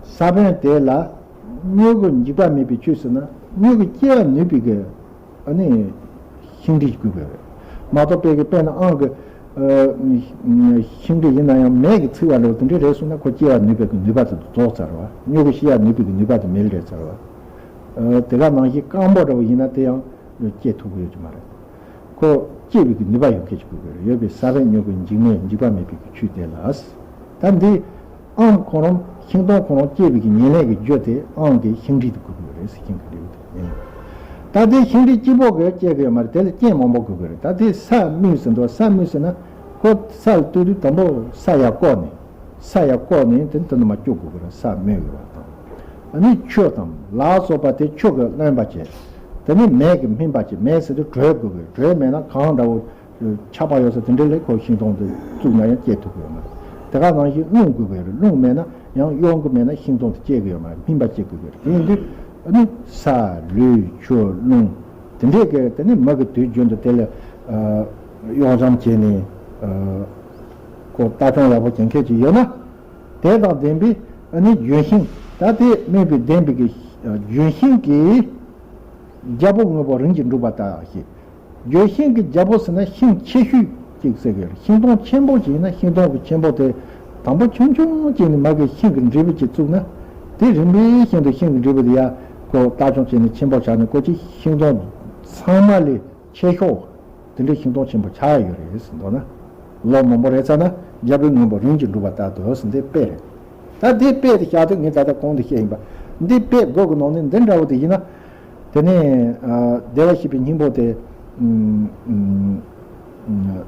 ས་བོན་དེ་ལ་མྱུ་གུ་འཇིགས་པ་མེད་པའི་ཆུ་ཟེར་ན། མྱུ་གུ་སྐྱེ་བ་ནུས་པའི་གི་ཨ་ནི་ཤིང་འབྲས་དགོས་པ་རེད་མ་གཏོགས། དཔེ་གི་དཔེར་ན་ཨང་གི་ཨ་ཤིང་འབྲས་ཡིན་ན་ཡང་མེ་གིས་ཚིག་པ་འདྲ་བོ་དེ་འདྲ་རེད་སོང་ན་ཁོ་སྐྱེ་བ་ནུས་པའི་གི་ནུས་པ་དེ་རྫོགས་ཚར་བ། མྱུ་གུ་སྐྱེ་བ་ནུས་པའི་གི་ནུས་པ་དེ་མེད་རེད་ཚར་བ། ཨ་དེ་ག་ནང་བཞིན་སྐམ་པོ་འདྲ་བོ་ཡིན་ན་དེ་ཡང་སྐྱེ་ཐུབ་ཀྱི་ཡོད་ཀྱི་མ་རེད། ཁོ་སྐྱེ་བའི་གི་ནུས་པ་ཡོད་མཁན་ཞིག་དགོས་ཀྱི་རེད། ཡོད་པའི་ས་བོན་མྱུ་གུ་འཇིགས་མེད་འཇིགས་པ་མེད་པའི་གི་ཆུ་དེ་ལ། ད་འདི་ཨང་ཁོ་རང་ཤིང་སྡོང་ཁོ་རང་སྐྱེ་བའི་གི་ཉེར་ལེན་གྱི་རྒྱུ་དེ་ཨང་གི་ཤིང་འབྲས་དེ་དགོས་ཀྱི་རེད། ཤིང་གི་འབྲས་བུ་དེ་ཡིན། ད་དེ་ཤིང་འབྲས་གཅིག་པོ་གིས་སྐྱེ་གི་ཡོད་མ་རེད། དེ་ལ་རྐྱེན་མང་པོ་དགོས་ཀྱི་རེད། ད་དེ་ས་སྨུག་ཟེར་འདུག་ས་སྨུག་ཟེར་ན་ཁོ་ས་ལ་ལྟོས་དུས་དང་པོ་ས་ཡར་བསྐོར་ནས། ས་ཡར་བསྐོར་ནས་དེ་དེ་ནས་མར་སྐྱོ་དགོས་ཀྱི་རེད། ས་སྨུག་ཡོད་པ་དང་། ཨ་ནི་ཆུ་དང་ལ་སོགས་པ་དེ་ཆུ་གིས་རློན་པ་བྱས། དེ་ནས་མེ་གིས་སྨིན་པ་བྱས། མེ་ཟེར་དུས་དྲོད་དགོས་ཀྱི་རེད། དྲོད་མེད་ན་གངས་འདྲ་བོ་ཆགས་པ་ཡོད་ས་དེ་འདྲ་ལ་ཁོ་ཤིང་སྡོང་དེ་བཙུགས་ན་ཡང་སྐྱེ་ཐུབ་ཀྱི་ཡོད་མ་རེད། དེ་ག་ནང་བཞིན་རླུང་དགོས་ཀྱི་རེད། རླུང་མེད་ན་ཡང་གཡོ་འགུལ་མེད་ན་ཤིང་སྡོང་དེ་སྐྱེ་གི་ཡོད་མ་རེད། སྨིན་པ་སྐྱེ་དགོས་ཀྱི་རེད། དེ་ཡིན་དུས་ཨ་ནི་ས་ལུད་ཆུ་རླུང་དེ་འདྲས་ཀྱི་དེ་ནི་མི་གི་དུས་རྒྱུན་དུ་དེ་ལ་ཨ་གཡོ་བྱམས་བྱས་ནས་ཨ་ཁོ་ལྟ་སྐྱོང་ཡག་པོ་བྱེད་མཁན་ཅིག་ཡོད་ན། དེ་དང་ལྡན་པའི་ཨ་ནི་ལྗོན་ཤིང་། ད་དེ་སྨིན་པའི་ལྡན་པའི་གི་ལྗོན་ཤིང་གི་རྒྱལ་པོ་དངོས་པོ་རིམ་གྱིས་འགྲུབ་པ་ལྟ་ཞེས། ལྗོན་ཤིང་གི་རྒྱལ་པོ་ཟེར་ན་ཤིང་ཆེ་ཤོས་ཅིག་ཟེར་གི་རེད། ཤིང་སྡོང་ཆེན་པོ་ཅིག་ཡིན་ན་ཤིང་སྡོང་གི་ཆེན་པོ་དེ་དང་པོ་ཆུང་ཆུང་ཅིག་ནས་མ་གི་ཤིང་གི་འབྲས་བུ་ཅིག་བཙུགས་ན། དེ་རིམ་པས་བཞིན་དུ་ཤིང་གི་འབྲས་བུ་དེ་ཡར་ཁོ་ལྟ་སྐྱོང་བྱས་ནས་ཆེན་པོ་ཆགས་ནས་ཁོ་ཅིག་ཤིང་སྡོང་ཚང་མ་ལས་ཆེ་ཤོས། དེ་འདྲའི་ཤིང་སྡོང་ཆེན་པོ་ཆགས་ཡོད་རེད་ཟེར་མདོར་ན། ལོ་མང་པོ་རེད་ཚར་ན་རྒྱལ་པོའི་དངོས་པོ་རིམ་གྱིས་འགྲུབ་པ་ལྟར་དུ་ཟེར། འདི་དཔེ་རེད། ད་འདི་དཔེ་དེ་བཞག་དུས་ངས་ད་ལྟ་གོང་དུ་བཤད་ཡིན་པ། འདི་དཔེ་དགོས་ཀྱི་ནང་ནས་འདི་འདྲ་བོ་དེ་ཡིན་ན། དེ་ནས་ཨ་བདེ་བར་གཤེགས་པའི་སྙིང་པོ་དེ་ཨུམ་ཨུམ་ཨུམ་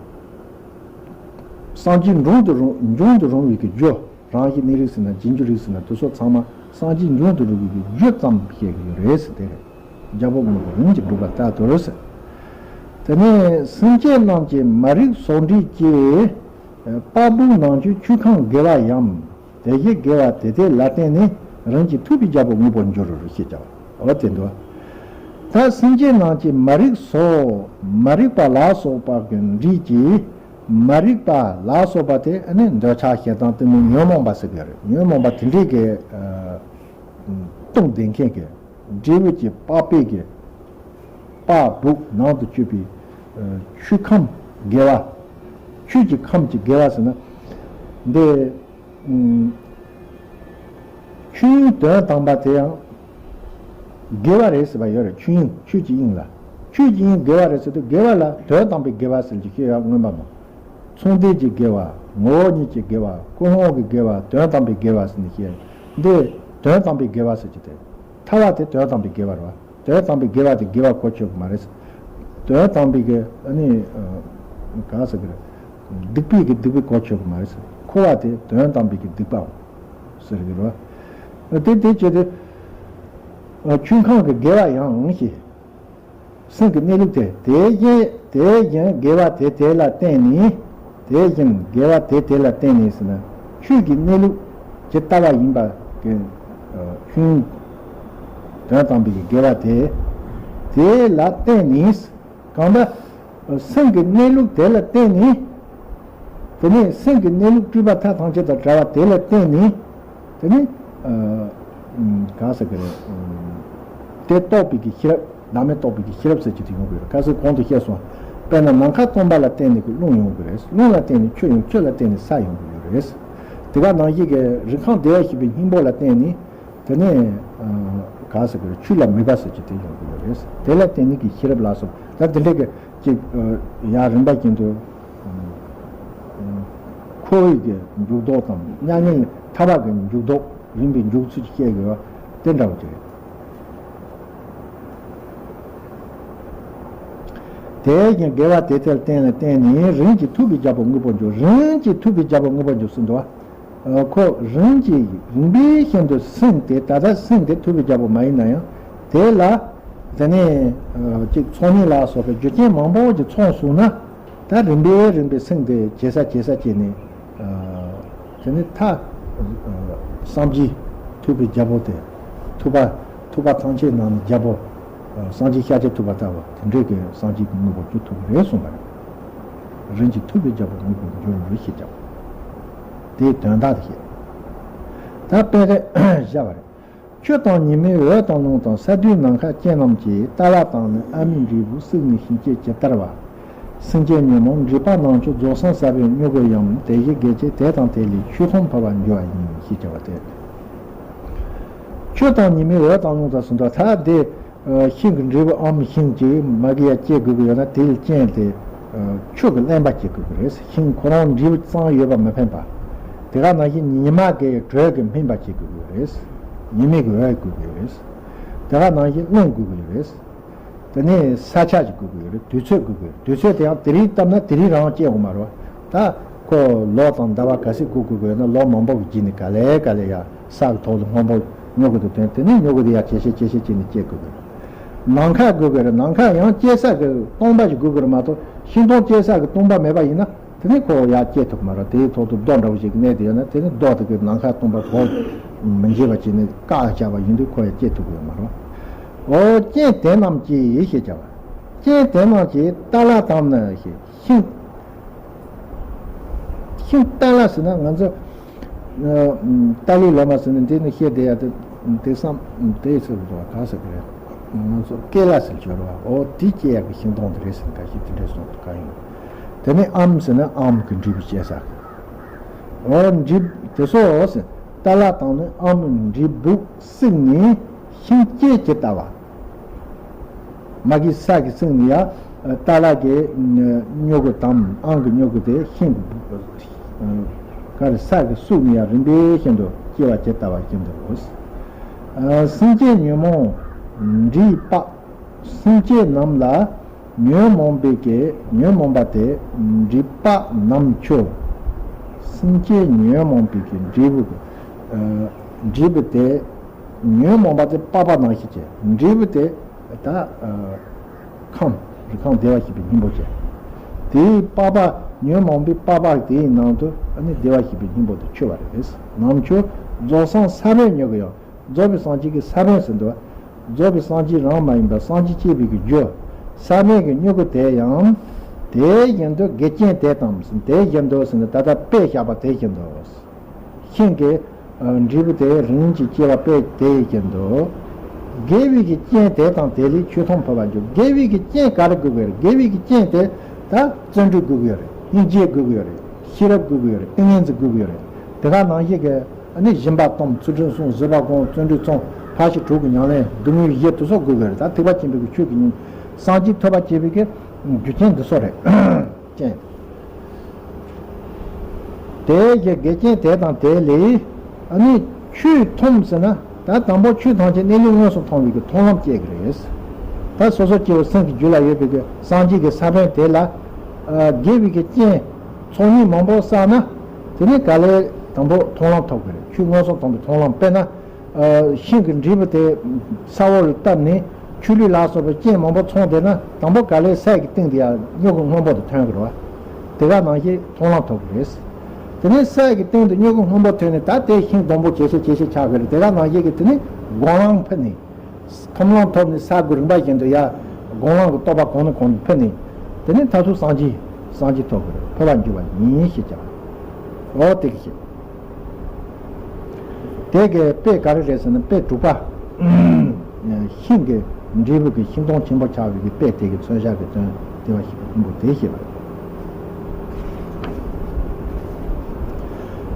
སངས་རྒྱས་འབྱུང་དུ་རུང་འབྱུང་དུ་རུང་བའི་གི་རྒྱུ། རང་བཞིན་གནས་ལུགས་ཟེར་ན་རྗེས་འཇུག་རིགས་ཟེར་ན་དེ་ཚོ་ཚང་མ་སངས་རྒྱས་འབྱུང་དུ་རུང་བའི་གི་རྒྱུ་ཙམ་བཤད་ཀྱི་ཡོད་རེད་ཟེར། དེ་རེད། རྒྱལ་པོ་དངོས་པོ་རིམ་གྱིས་འགྲུབ་པ་ལྟར་དུ་ཟེར། དེ་ནས་སེམས་ཅན་རྣམས་ཀྱི་མ་རིག་སོགས་འདྲིས་ཀྱིས། དཔའ་བོའི་ནང་ཆོས་ཆོས་ཁམས་དགེ་བ་ཡང་། དེ་བཞིན་དགེ་བ་དེ་དག་ལ་བརྟེན་ནས་རིམ་གྱིས་ཐུབ་པའི་རྒྱལ་པོ་དངོས་པོར་འགྱུར་རོ་ཞེས་བྱ་བ། འོ་དེ་འདུག་ད་སེམས་ཅན་རྣམས་ཀྱི་མ་རིག་སོགས་མ་རིག་པ་ལ་སོགས་པ་གི་འདྲིས་ཀྱིས། མ་རིག་པ་ལ་སོགས་པ་དེ་ནི་འདོད་ཆགས་ཞེ་སྡང་གཏི་མུག་ཉོན་མོངས་པ་ཟེར་གྱི་རེད། ཉོན་མོངས་པ་དེ་འདྲས་ཀྱི་ཨ་གཏོང་བསྡད་མཁན་གྱི་འབྲས་བུ་གྱི་པགས་པའི་གི་དཔའ་བོ་ནང་དུ་སྤྱོད་པའི་ཨ་ཆོས་ཁམས་དགེ་བ། ཆོས་ཀྱི་ཁམས་ཀྱི་དགེ་བ་ཟེར་ན། འདི་ཨ་ཆོས་དོན་དམ་པ་དེ་ཡང་དགེ་བ་རེད་ཟེར་བ་ཡོད་རེད། ཆོས་དབྱིངས་ཆོས་ཀྱི་དབྱིངས་ལ། ཆོས་ཀྱི་དབྱིངས་དགེ་བ་རེད་ཟེར་དུས་དགེ་བ་ལ་དོན་དམ་པའི་དགེ་བ་ཟེར་གྱི་ཤེས་ཡ་མངོན་པ་མ། མཚུངས་ལྡན་གྱི་དགེ་བ། ངོ་བོ་ཉིད་ཀྱི་དགེ་བ། ཀུན་སློང་གི་དགེ་བ། དོན་དམ་པའི་དགེ་བ་ཟེར་ནས་བཤད། འདི་དོན་དམ་པའི་དགེ་བ་ཟེར་གྱི་དེ། ཐར་བ་དེ་དོན་དམ་པའི་དགེ་བ་རེད་བ། དོན་དམ་པའི་དགེ་བ་དེ་དགེ་བ་གོ་ཆོད་ཀྱི་མ་རེད། དོན་དམ་པའི་གི་ཨ་ནི་ག་ཟེར་གི་རེད། སྡིག་པའི་གི་སྡིག་པ་གོ་ཆོད་ཀྱི་མ་རེད། འཁོར་བ་དེ་དོན་དམ་པའི་གི་སྡིག་པའོ་ཟེར་གི་རེད་བ། དེ་དེ་བྱས་ཏེ་ཆོས་ཁམས་ཀྱི་དགེ་བ་ཡང་ཞེས། སེམས་ཀྱི་གནས་ལུགས་དེ། དེ་བཞིན་དེ་བཞིན་དགེ་བ་དེ་དེ་ལ་བརྟེན་ནས། དེ་བཞིན་དགེ་བ་དེ་དེ་ལ་བརྟེན་ནས་ཟེར་ན། ཆོས་ཀྱི་གནས་ལུགས་ཇི་ལྟ་བ་ཡིན་པ་གི་ཆོས་དོན་དམ་པའི་དགེ་བ་དེ་དེ་ལ་བརྟེན་ནས། གང་ལྟར་སེམས་ཀྱི་གནས་ལུགས་དེ་ལ་བརྟེན་ནས། དེ་ནས་སེམས་ཀྱི་གནས་ལུགས་སྤྲོས་པ་མཐའ་ཐམས་ཅད་དང་བྲལ་བ་དེ་ལ་བརྟེན་ནས། དེ་ནི་ཨ་ག་ཟེར་གི་རེད། དེ་རྟོགས་པའི་གི་ཤེས་རབ། བདག་མེད་རྟོགས་པའི་གི་ཤེས་རབ་ཟེར་གྱི་དེ་ཡོང་གི་རེད། ཁ་སང་གོང་དུ་བཤད་སོང་། དཔེར་ན་ནམ་མཁའ་སྟོང་པ་ལ་བརྟེན་ནས་ཀྱི་རླུང་ཡོང་གི་རེད། རླུང་ལ་བརྟེན་ནས་ཆུ་ཡོང་། ཆུ་ལ་བརྟེན་ནས་ས་ཡོང་གི་ཡོད་རེད། དེ་ག་ནང་བཞིན་གྱི་རི་ཁམས་བདེ་བར་གཤེགས་པའི་སྙིང་པོ་ལ་བརྟེན་ནས། དེ་ནས་ཨ་ག་ཟེར་གི་རེད། ཆུ་ལ་མོས་པ་ཟེར་གྱི་དེ་ཡོང་གི་ཡོད་རེད། དེ་ལ་བརྟེན་ནས་ཀྱི་ཤེས་རབ་ལ་སོགས། ད་དེ་འདྲ་གི་ཅིག་ཡར་རིམ་པ་བཞིན་དུ། འཁོར་བའི་གི་འཇུག་ལྡོག་དང་མྱ་ངན་ཐར་པ་གི་འཇུག་ལྡོག་རིམ་པའི་འཇུག་ཚུལ་གྱི་བཤད་དགོས་པ་དེ་འདྲ་བོ་ཅིག་རེད། དེ་བཞིན་དགེ་བ་དེ་དེར་བརྟེན་ལ་བརྟེན་ནས། རིམ་གྱིས་ཐུབ་པའི་རྒྱལ་པོ་དངོས་པོར་འགྱུར། རིམ་གྱིས་ཐུབ་པའི་རྒྱལ་པོ་དངོས་པོར་འགྱུར་ཟེར་འདུག་བ། ཁོ་རིམ་གྱིས་རིམ་པས་བཞིན་དུ་སེམས་དེ། ད་ལྟ་སེམས་དེ་ཐུབ་པའི་རྒྱལ་པོ་མ་ཡིན་ན་ཡང་དེ་ལ། དེ་ནས་ཅིག་ཚོགས་གཉིས་ལ་སོགས་པའི་རྒྱུ་རྐྱེན་མང་པོ་ཅིག་ཚོགས་སོང་ན། ད་རིམ་པས་རིམ་པས་སེམས་དེ་ཇེ་གསལ་ཇེ་གསལ་བྱས་ནས། དེ་ནས་ཐ། སངས་རྒྱས་ཐུབ་པའི་རྒྱལ་པོ་དེ། ཐུབ་པ་ཐུབ་པ་ཐམས་ཅད་ནང་ནས་རྒྱལ་པོ། སངས་རྒྱས་ཤཱཀྱ་ཐུབ་པ་ལྟ་བུ་དེ་འདྲའི་གི་སངས་རྒྱས་ཀྱི་དངོས་པོར་གྱུར་ཐུབ་ཀྱི་རེད་གསུངས་པ་རེད། རིམ་གྱིས་ཐུབ་པའི་རྒྱལ་པོ་དངོས་པོར་འགྱུར་ཞེས་བྱ་བ། དེའི་དོན་དག་དེ་བཤད། ད་དཔེ་རེ་བཞག་པ་རེད། ཆུ་དང་ཉི་མའི་འོད་དང་རླུང་དང་། ས་རྡུལ་ནམ་མཁའ་རྐྱེན་རྣམས་ཀྱིས། ལྟ་བ་དང་ནི་ཨ་མྲའི་འབྲས་བུ། བསྲེགས་ནས་ཤིང་སྐྱེས་ཇི་ལྟ་བ། སེམས་ཅན་ཉོན་མོངས་འདྲེས་པ་རྣམས་ཀྱང་། རྫོགས་སངས་ས་བོན་མྱུ་གུ་ཡང་། དེ་བཞིན་དགེ་བཅས་དེ་དང་དེ་ལས། ཆོས་མཐོང་འཕོ་བར་འགྱུར་བ་ཡིན། ཞེས་བྱ་བ་སྟེ། ཆུ་དང་ཉི་མའི་འོད་དང་རླུང་དང་ཟེར་འདུག་ད་དེ་ཤིང་གི་འབྲས་བུ་ཨ་མྲ་ཤིང་ཅིག་མ་གི་ཡ་སྐྱེ་དགོས་ཀྱི་ཡོད་ན། དེའི་རྐྱེན་དེ་ཆུ་གིས་རླན་པ་སྐྱེ་དགོས་ཀྱི་རེད། ཤིང་ཁོ་རང་འབྲས་བུ་གཙང་ཡོད་པ་མི་ཕན་པ། དེ་ག་ནང་བཞིན་ཉི་མ་གི་དྲོད་ཀྱིས་སྨིན་པ་བྱེད་དགོས་ཀྱི་རེད། ཉི་མའི་གི་འོད་དགོས་ཀྱི་རེད། དེ་ག་ནང་བཞིན་རླུང་དགོས་ཀྱི་རེད། དེ་ནས་ས་ཆ་ཞིག་དགོས་ཀྱི་ཡོད་རེད། དུས་ཚོད་དགོས་ཀྱི་ཡོད་རེད། དུས་ཚོད་དེ་ཡང་དེ་རིང་བཏབ་ན་དེ་རིང་རང་སྐྱེ་འོང་མ་རེད་བ། ད་ཁོ་ལོ་དང་ཟླ་བ་ག་ཚོད་སྒུག་དགོས་ཀྱི་ཡོད་ན། ལོ་མང་པོ་གི་རྗེས་ནས་ག་ལེ་ག་ལེ་ཡ་ས་གི་ཐོག་ལ་སྔོན་པོ་མྱུ་གུ་དེ་ཐོན། དེ་ནས་མྱུ་གུ་དེ་ཡ་ཇེ་ཆེ་ཇེ་ཆེ་བྱས་ནས་སྐྱེ་དགོས་ཀྱི་རེད། ནམ་མཁའ་དགོས་ཀྱི་རེད། ནམ་མཁའ་ཡང་སྐྱེ་ས་གི་སྟོང་པ་ཞིག་དགོས་ཀྱི་རེད་མ་གཏོགས། ཤིང་སྡོང་སྐྱེ་ས་གི་སྟོང་པ་མེད་པ་ཡིན་ན། དེ་ནས་ཁོ་ཡར་སྐྱེ་ཐུབ་མ་རེད། དེའི་ཐོག་ཏུ་རྡོ་འདྲ་བོ་ཞིག་གནས་དེ་ཡོད་ན། དེ་ནས་རྡོ་དེ་གི་ནམ་མཁའ་སྟོང་པ་གོ་མི་འབྱེད་པ་བྱས་ནས་བཀག་བཞག་པ་ཡིན་དུས་ཁོ་ཡར་སྐྱེ་ཐུབ་ཀྱི་ཡོད་མ་རེད། འོ་རྐྱེན་དེ་རྣམས་ཀྱིས་ཞེས་བྱ་བ། རྐྱེན་དེ་རྣམས་ཀྱིས་ཏཱ་ལ་དང་ནི་ཞེས། ཤིང་། ཤིང་ཏཱ་ལ་ཟེར་ན་ང་ཚོ་ཨ་ཏཱ་ལའི་བླ་མ་ཟེར་ནས་འདི་ནས་བཤད་བསྡད་ཡ་དེ། དེ་བསམ་དེ་ཟེར་བ་ག་ཟེར་གི་རེད། ང་ཚོ་ཀེ་ལ་ཟེར་གྱི་རེད་བ། འོ་དེ་སྐྱེ་ཡག་གི་ཤིང་སྡོང་དེ་རེད་ཟེར་ནས་འགའ་ཞིག་དེ་འདྲས་གསུངས་འདུག་ག་ཡིན། དེ་ནས་ཨམ་ཟེར་ན་ཨམ་གི་འབྲས་བུ་སྐྱེ་ས་གི། འོ་འབྲས་དེ་སོགས་ཟེར། ཏཱ་ལ་དང་ནི་ཨམ་འབྲས་བུ་བསྲེགས་ནས་ཤིང་སྐྱེས་ཇི་ལྟ་བ། མ་གི་ས་གི་བསྲེགས་ནས་ཡ། ཏཱ་ལ་གི་མྱུ་གུ་དང་ཨམ་གི་མྱུ་གུ་དེ་ཤིང་གི་ག་རེ་ས་གི་བསྲེགས་ནས་ཡ་རིམ་པས་བཞིན་དུ་སྐྱེ་བ་ཇི་ལྟ་བ་བཞིན་དུ། སེམས་ཅན་ཉོན་མོངས་འདྲེས་པ། སེམས་ཅན་རྣམས་ལ་ཉོན་མོངས་པའི་གི་ཉོན་མོངས་པ་དེ་འདྲེས་པ་རྣམས་ཀྱང་། སེམས་ཅན་ཉོན་མོངས་པའི་གི་འབྲས་བུ། འབྲས་བུ་དེ། ཉོན་མོངས་པ་དེ་པགས་པ་ནང་བཞིན་བྱས། འབྲས་བུ་དེ་ད་ཁམས། རི་ཁམས་བདེ་བར་གཤེགས་པའི་སྙིང་པོ་བྱས། དེའི་པགས་པ། ཉོན་མོངས་པའི་པགས་པ་དེའི་ནང་དུ་ཨ་ནི་བདེ་བར་གཤེགས་པའི་སྙིང་པོ་དེ་ཆུད་པ་རེད། རྣམས་ཀྱང་རྫོགས་སངས་ས་བོན་མྱུ་གུ་ཡང་། རྫོགས་པའི་སངས་རྒྱས་ཀྱི་ས་བོན་ཟེར་འདུག་རྫོགས་པའི་སངས་རྒྱས་རང་མ་ཡིན་པར་སངས་རྒྱས་སྐྱེས་པའི་གི་རྒྱུ། ས་བོན་གྱི་མྱུ་གུ་དེ་ཡང་། དེ་བཞིན་དུ་དགེ་རྐྱེན་དེ་དང་། དེ་བཞིན་དུ་ཟེར་ནས་ད་ལྟ་དཔེ་བཞག་པ་དེ་བཞིན་དུ། ཤིང་གི་འབྲས་བུ་དེ་རིམ་གྱིས་སྐྱེ་བ་དཔེ་དེ་བཞིན་དུ། དགེ་བའི་གི་རྐྱེན་དེ་དང་དེ་ལས་ཆོས་མཐོང་འཕོ་བ་འགྱུར། དགེ་བའི་གི་རྐྱེན་ག་རེ་དགོས་ཀྱི་ཡོད་རེད། དགེ་བའི་གི་རྐྱེན་དེ་ད་བརྩོན་འགྲུས་དགོས་ཀྱི་ཡོད་རེད། སྙིང་རྗེ་དགོས་ཀྱི་ཡོད་རེད། ཤེས་རབ་དགོས་ཀྱི་ཡོད་རེད། ཏིང་ངེ་འཛིན་དགོས་ཀྱི་ཡོད་རེད། དེ་ག་ནང་བཞིན་གྱི་ཨ་ནི་སྦྱིན་པ་གཏོང་། ཚུལ་ཁྲིམས་སྲུང་། བཟོད་པ་སྒོམ། བརྩོན་འགྲུས་བརྩོན། ཕར་ཞོག་དྲུག་གི་ཉམས་ལེན། སྡུག་བསྔལ་བཞི་དེ་ཚོ་དགོས་ཀྱི་ཡོད་རེད། ད་ཐེག་པ་ཆེན་པོའི་གི་ཆོས་ཀྱི་སྙིང་། སངས་རྒྱས་ཐོབ་པར་བྱེད་པའི་གི་རྒྱུ་རྐྱེན་འདི་ཚོ་རེད། རྐྱེན། དེའི་གི་འགལ་རྐྱེན་དེ་དང་དེ་ལས། ཨ་ནི་ཆོས་མཐོང་ཟེར་ན། ད་དང་པོ་ཆོས་ཐམས་ཅད་གནས་ལུགས་དངོས་སུ་མཐོང་བའི་གི་མཐོང་ལམ་སྐྱེ་གི་རེད། ད་སོ་སོ་སྐྱེ་བོ་སེམས་ཀྱི་རྒྱུད་ལ་ཡོད་པའི་གི་སངས་རྒྱས་ཀྱི་ས་བོན་དེ་ལ། ཨ། དགེ་བའི་གི་རྐྱེན་ཚོགས་གཉིས་མང་པོ་བསགས་ན། དེ་ནི་ག་ལེར་དང་པོ་མཐོང་ལམ་ཐོབ་གི་རེད། ཆོས་མངོན་སུམ་མཐོང་བའི་མཐོང་ལམ། དཔེར་ན། ཨ། ཤིང་གི་འབྲས་བུ་དེ་ས་འོག་ལ་བཏབ་ནས་ཆུ་ལུད་ལ་སོགས་པའི་རྐྱེན་མང་པོ་ཚོགས་བསྡད་ན། དང་པོ་ག་ལེར་ས་ཡི་གི་སྟེང་དུ་ཡང་སྨྱུ་གུ་སྔོན་པོ་དེ་ཐོན་གི་རེད་བ། དེ་ག་ནང་བཞིན་མཐོང་ལམ་ཐོབ་གི་རེད། དེ་ནས་ས་ཡི་གི་སྟེང་དུ་སྨྱུ་གུ་སྔོན་པོ་ཐོན་ནས། ད་དེ་ཤིང་སྡོང་པོ་ཇེ་ཆེ་ཇེ་ཆེ་ཆགས་གི་རེད། དེ་ག་ནང་བཞིན་གི་དེ་ནས་སྒོམ་ལམ་ཕུད་ནས། མཐོང་ལམ་ཐོབ་ནས་ས་དགུ་རིམ་པ་བཞིན་དུ་ཡང་སྒོམ་ལམ་གྱི་རྟོགས་པ་གོང་ནས་གོང་དུ་འཕེལ་ནས། དེ་ནས་མཐར་ཐུག་སངས་རྒྱས། སངས་རྒྱས་ཐོབ་པར་འཕོ་བར་འགྱུར་བ་ཡིན་ཞེས་བྱ་བ། འོ་དེ་གི་ཞེས། དེ་གི་དཔེ་ག་རེ་རེད་ཟེར་ན། དཔེ་དྲུག་པ། ཤིང་གི་འབྲས་བུ་གི་ཤིང་སྡོང་ཆེན་པོ་ཆགས་པའི་གི་དཔེ་དེ་གི་མཚོན་བྱ་གི་དོན་དེ་བ་ཞིག་གི་ཕུང་པོ་དེ་བཤད་པ་རེད།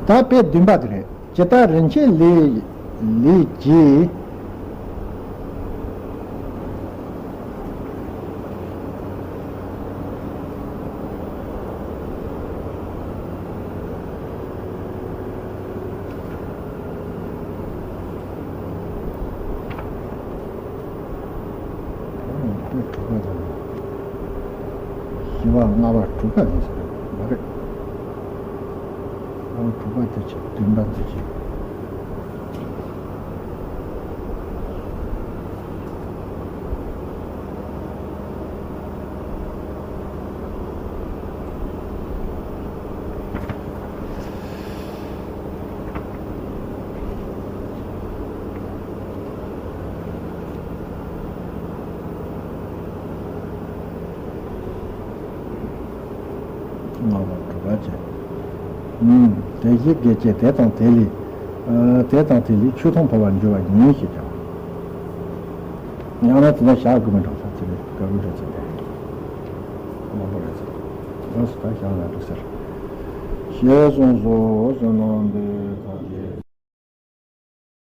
ད་དཔེ་བདུན་པ་དེ་རེད། ཇི་ལྟར་རིན་ཆེན་ལས་ལས་ཀྱི། དེ་དྲུག་པ་དང་། བཞི་པ་ལྔ་པ་དྲུག་པ་ཡིན་ཟེར་མ་རེད། ཨང་། དྲུག་པ་དེ་བྱས། བདུན་པ་དེ་བྱས། ལྔ་པ་དྲུག་པ་བྱས། ཨུམ། དེ་བཞིན་དགེ་བྱས་དེ་དང་དེ་ལས། ཨ། དེ་དང་དེ་ལས་ཆོས་མཐོང་འཕོ་བར་འགྱུར་བ་ཡིན་ཞེས་བྱ་བ། ཡང་ན་དེ་ལ་བཞག་དགོས་མི་འདྲ་ས་དེ་ལས་དགའ་བོའི་རེ་ཚེ་དེ། མང་པོ་རེ་ཚེ། ལགས་སོ། ད་བཞག་ན་འགྲིག་ཟེར། ཞེས་གསུངས་སོ། བསོད་ནམས་འདི་ཐམས་ཅད།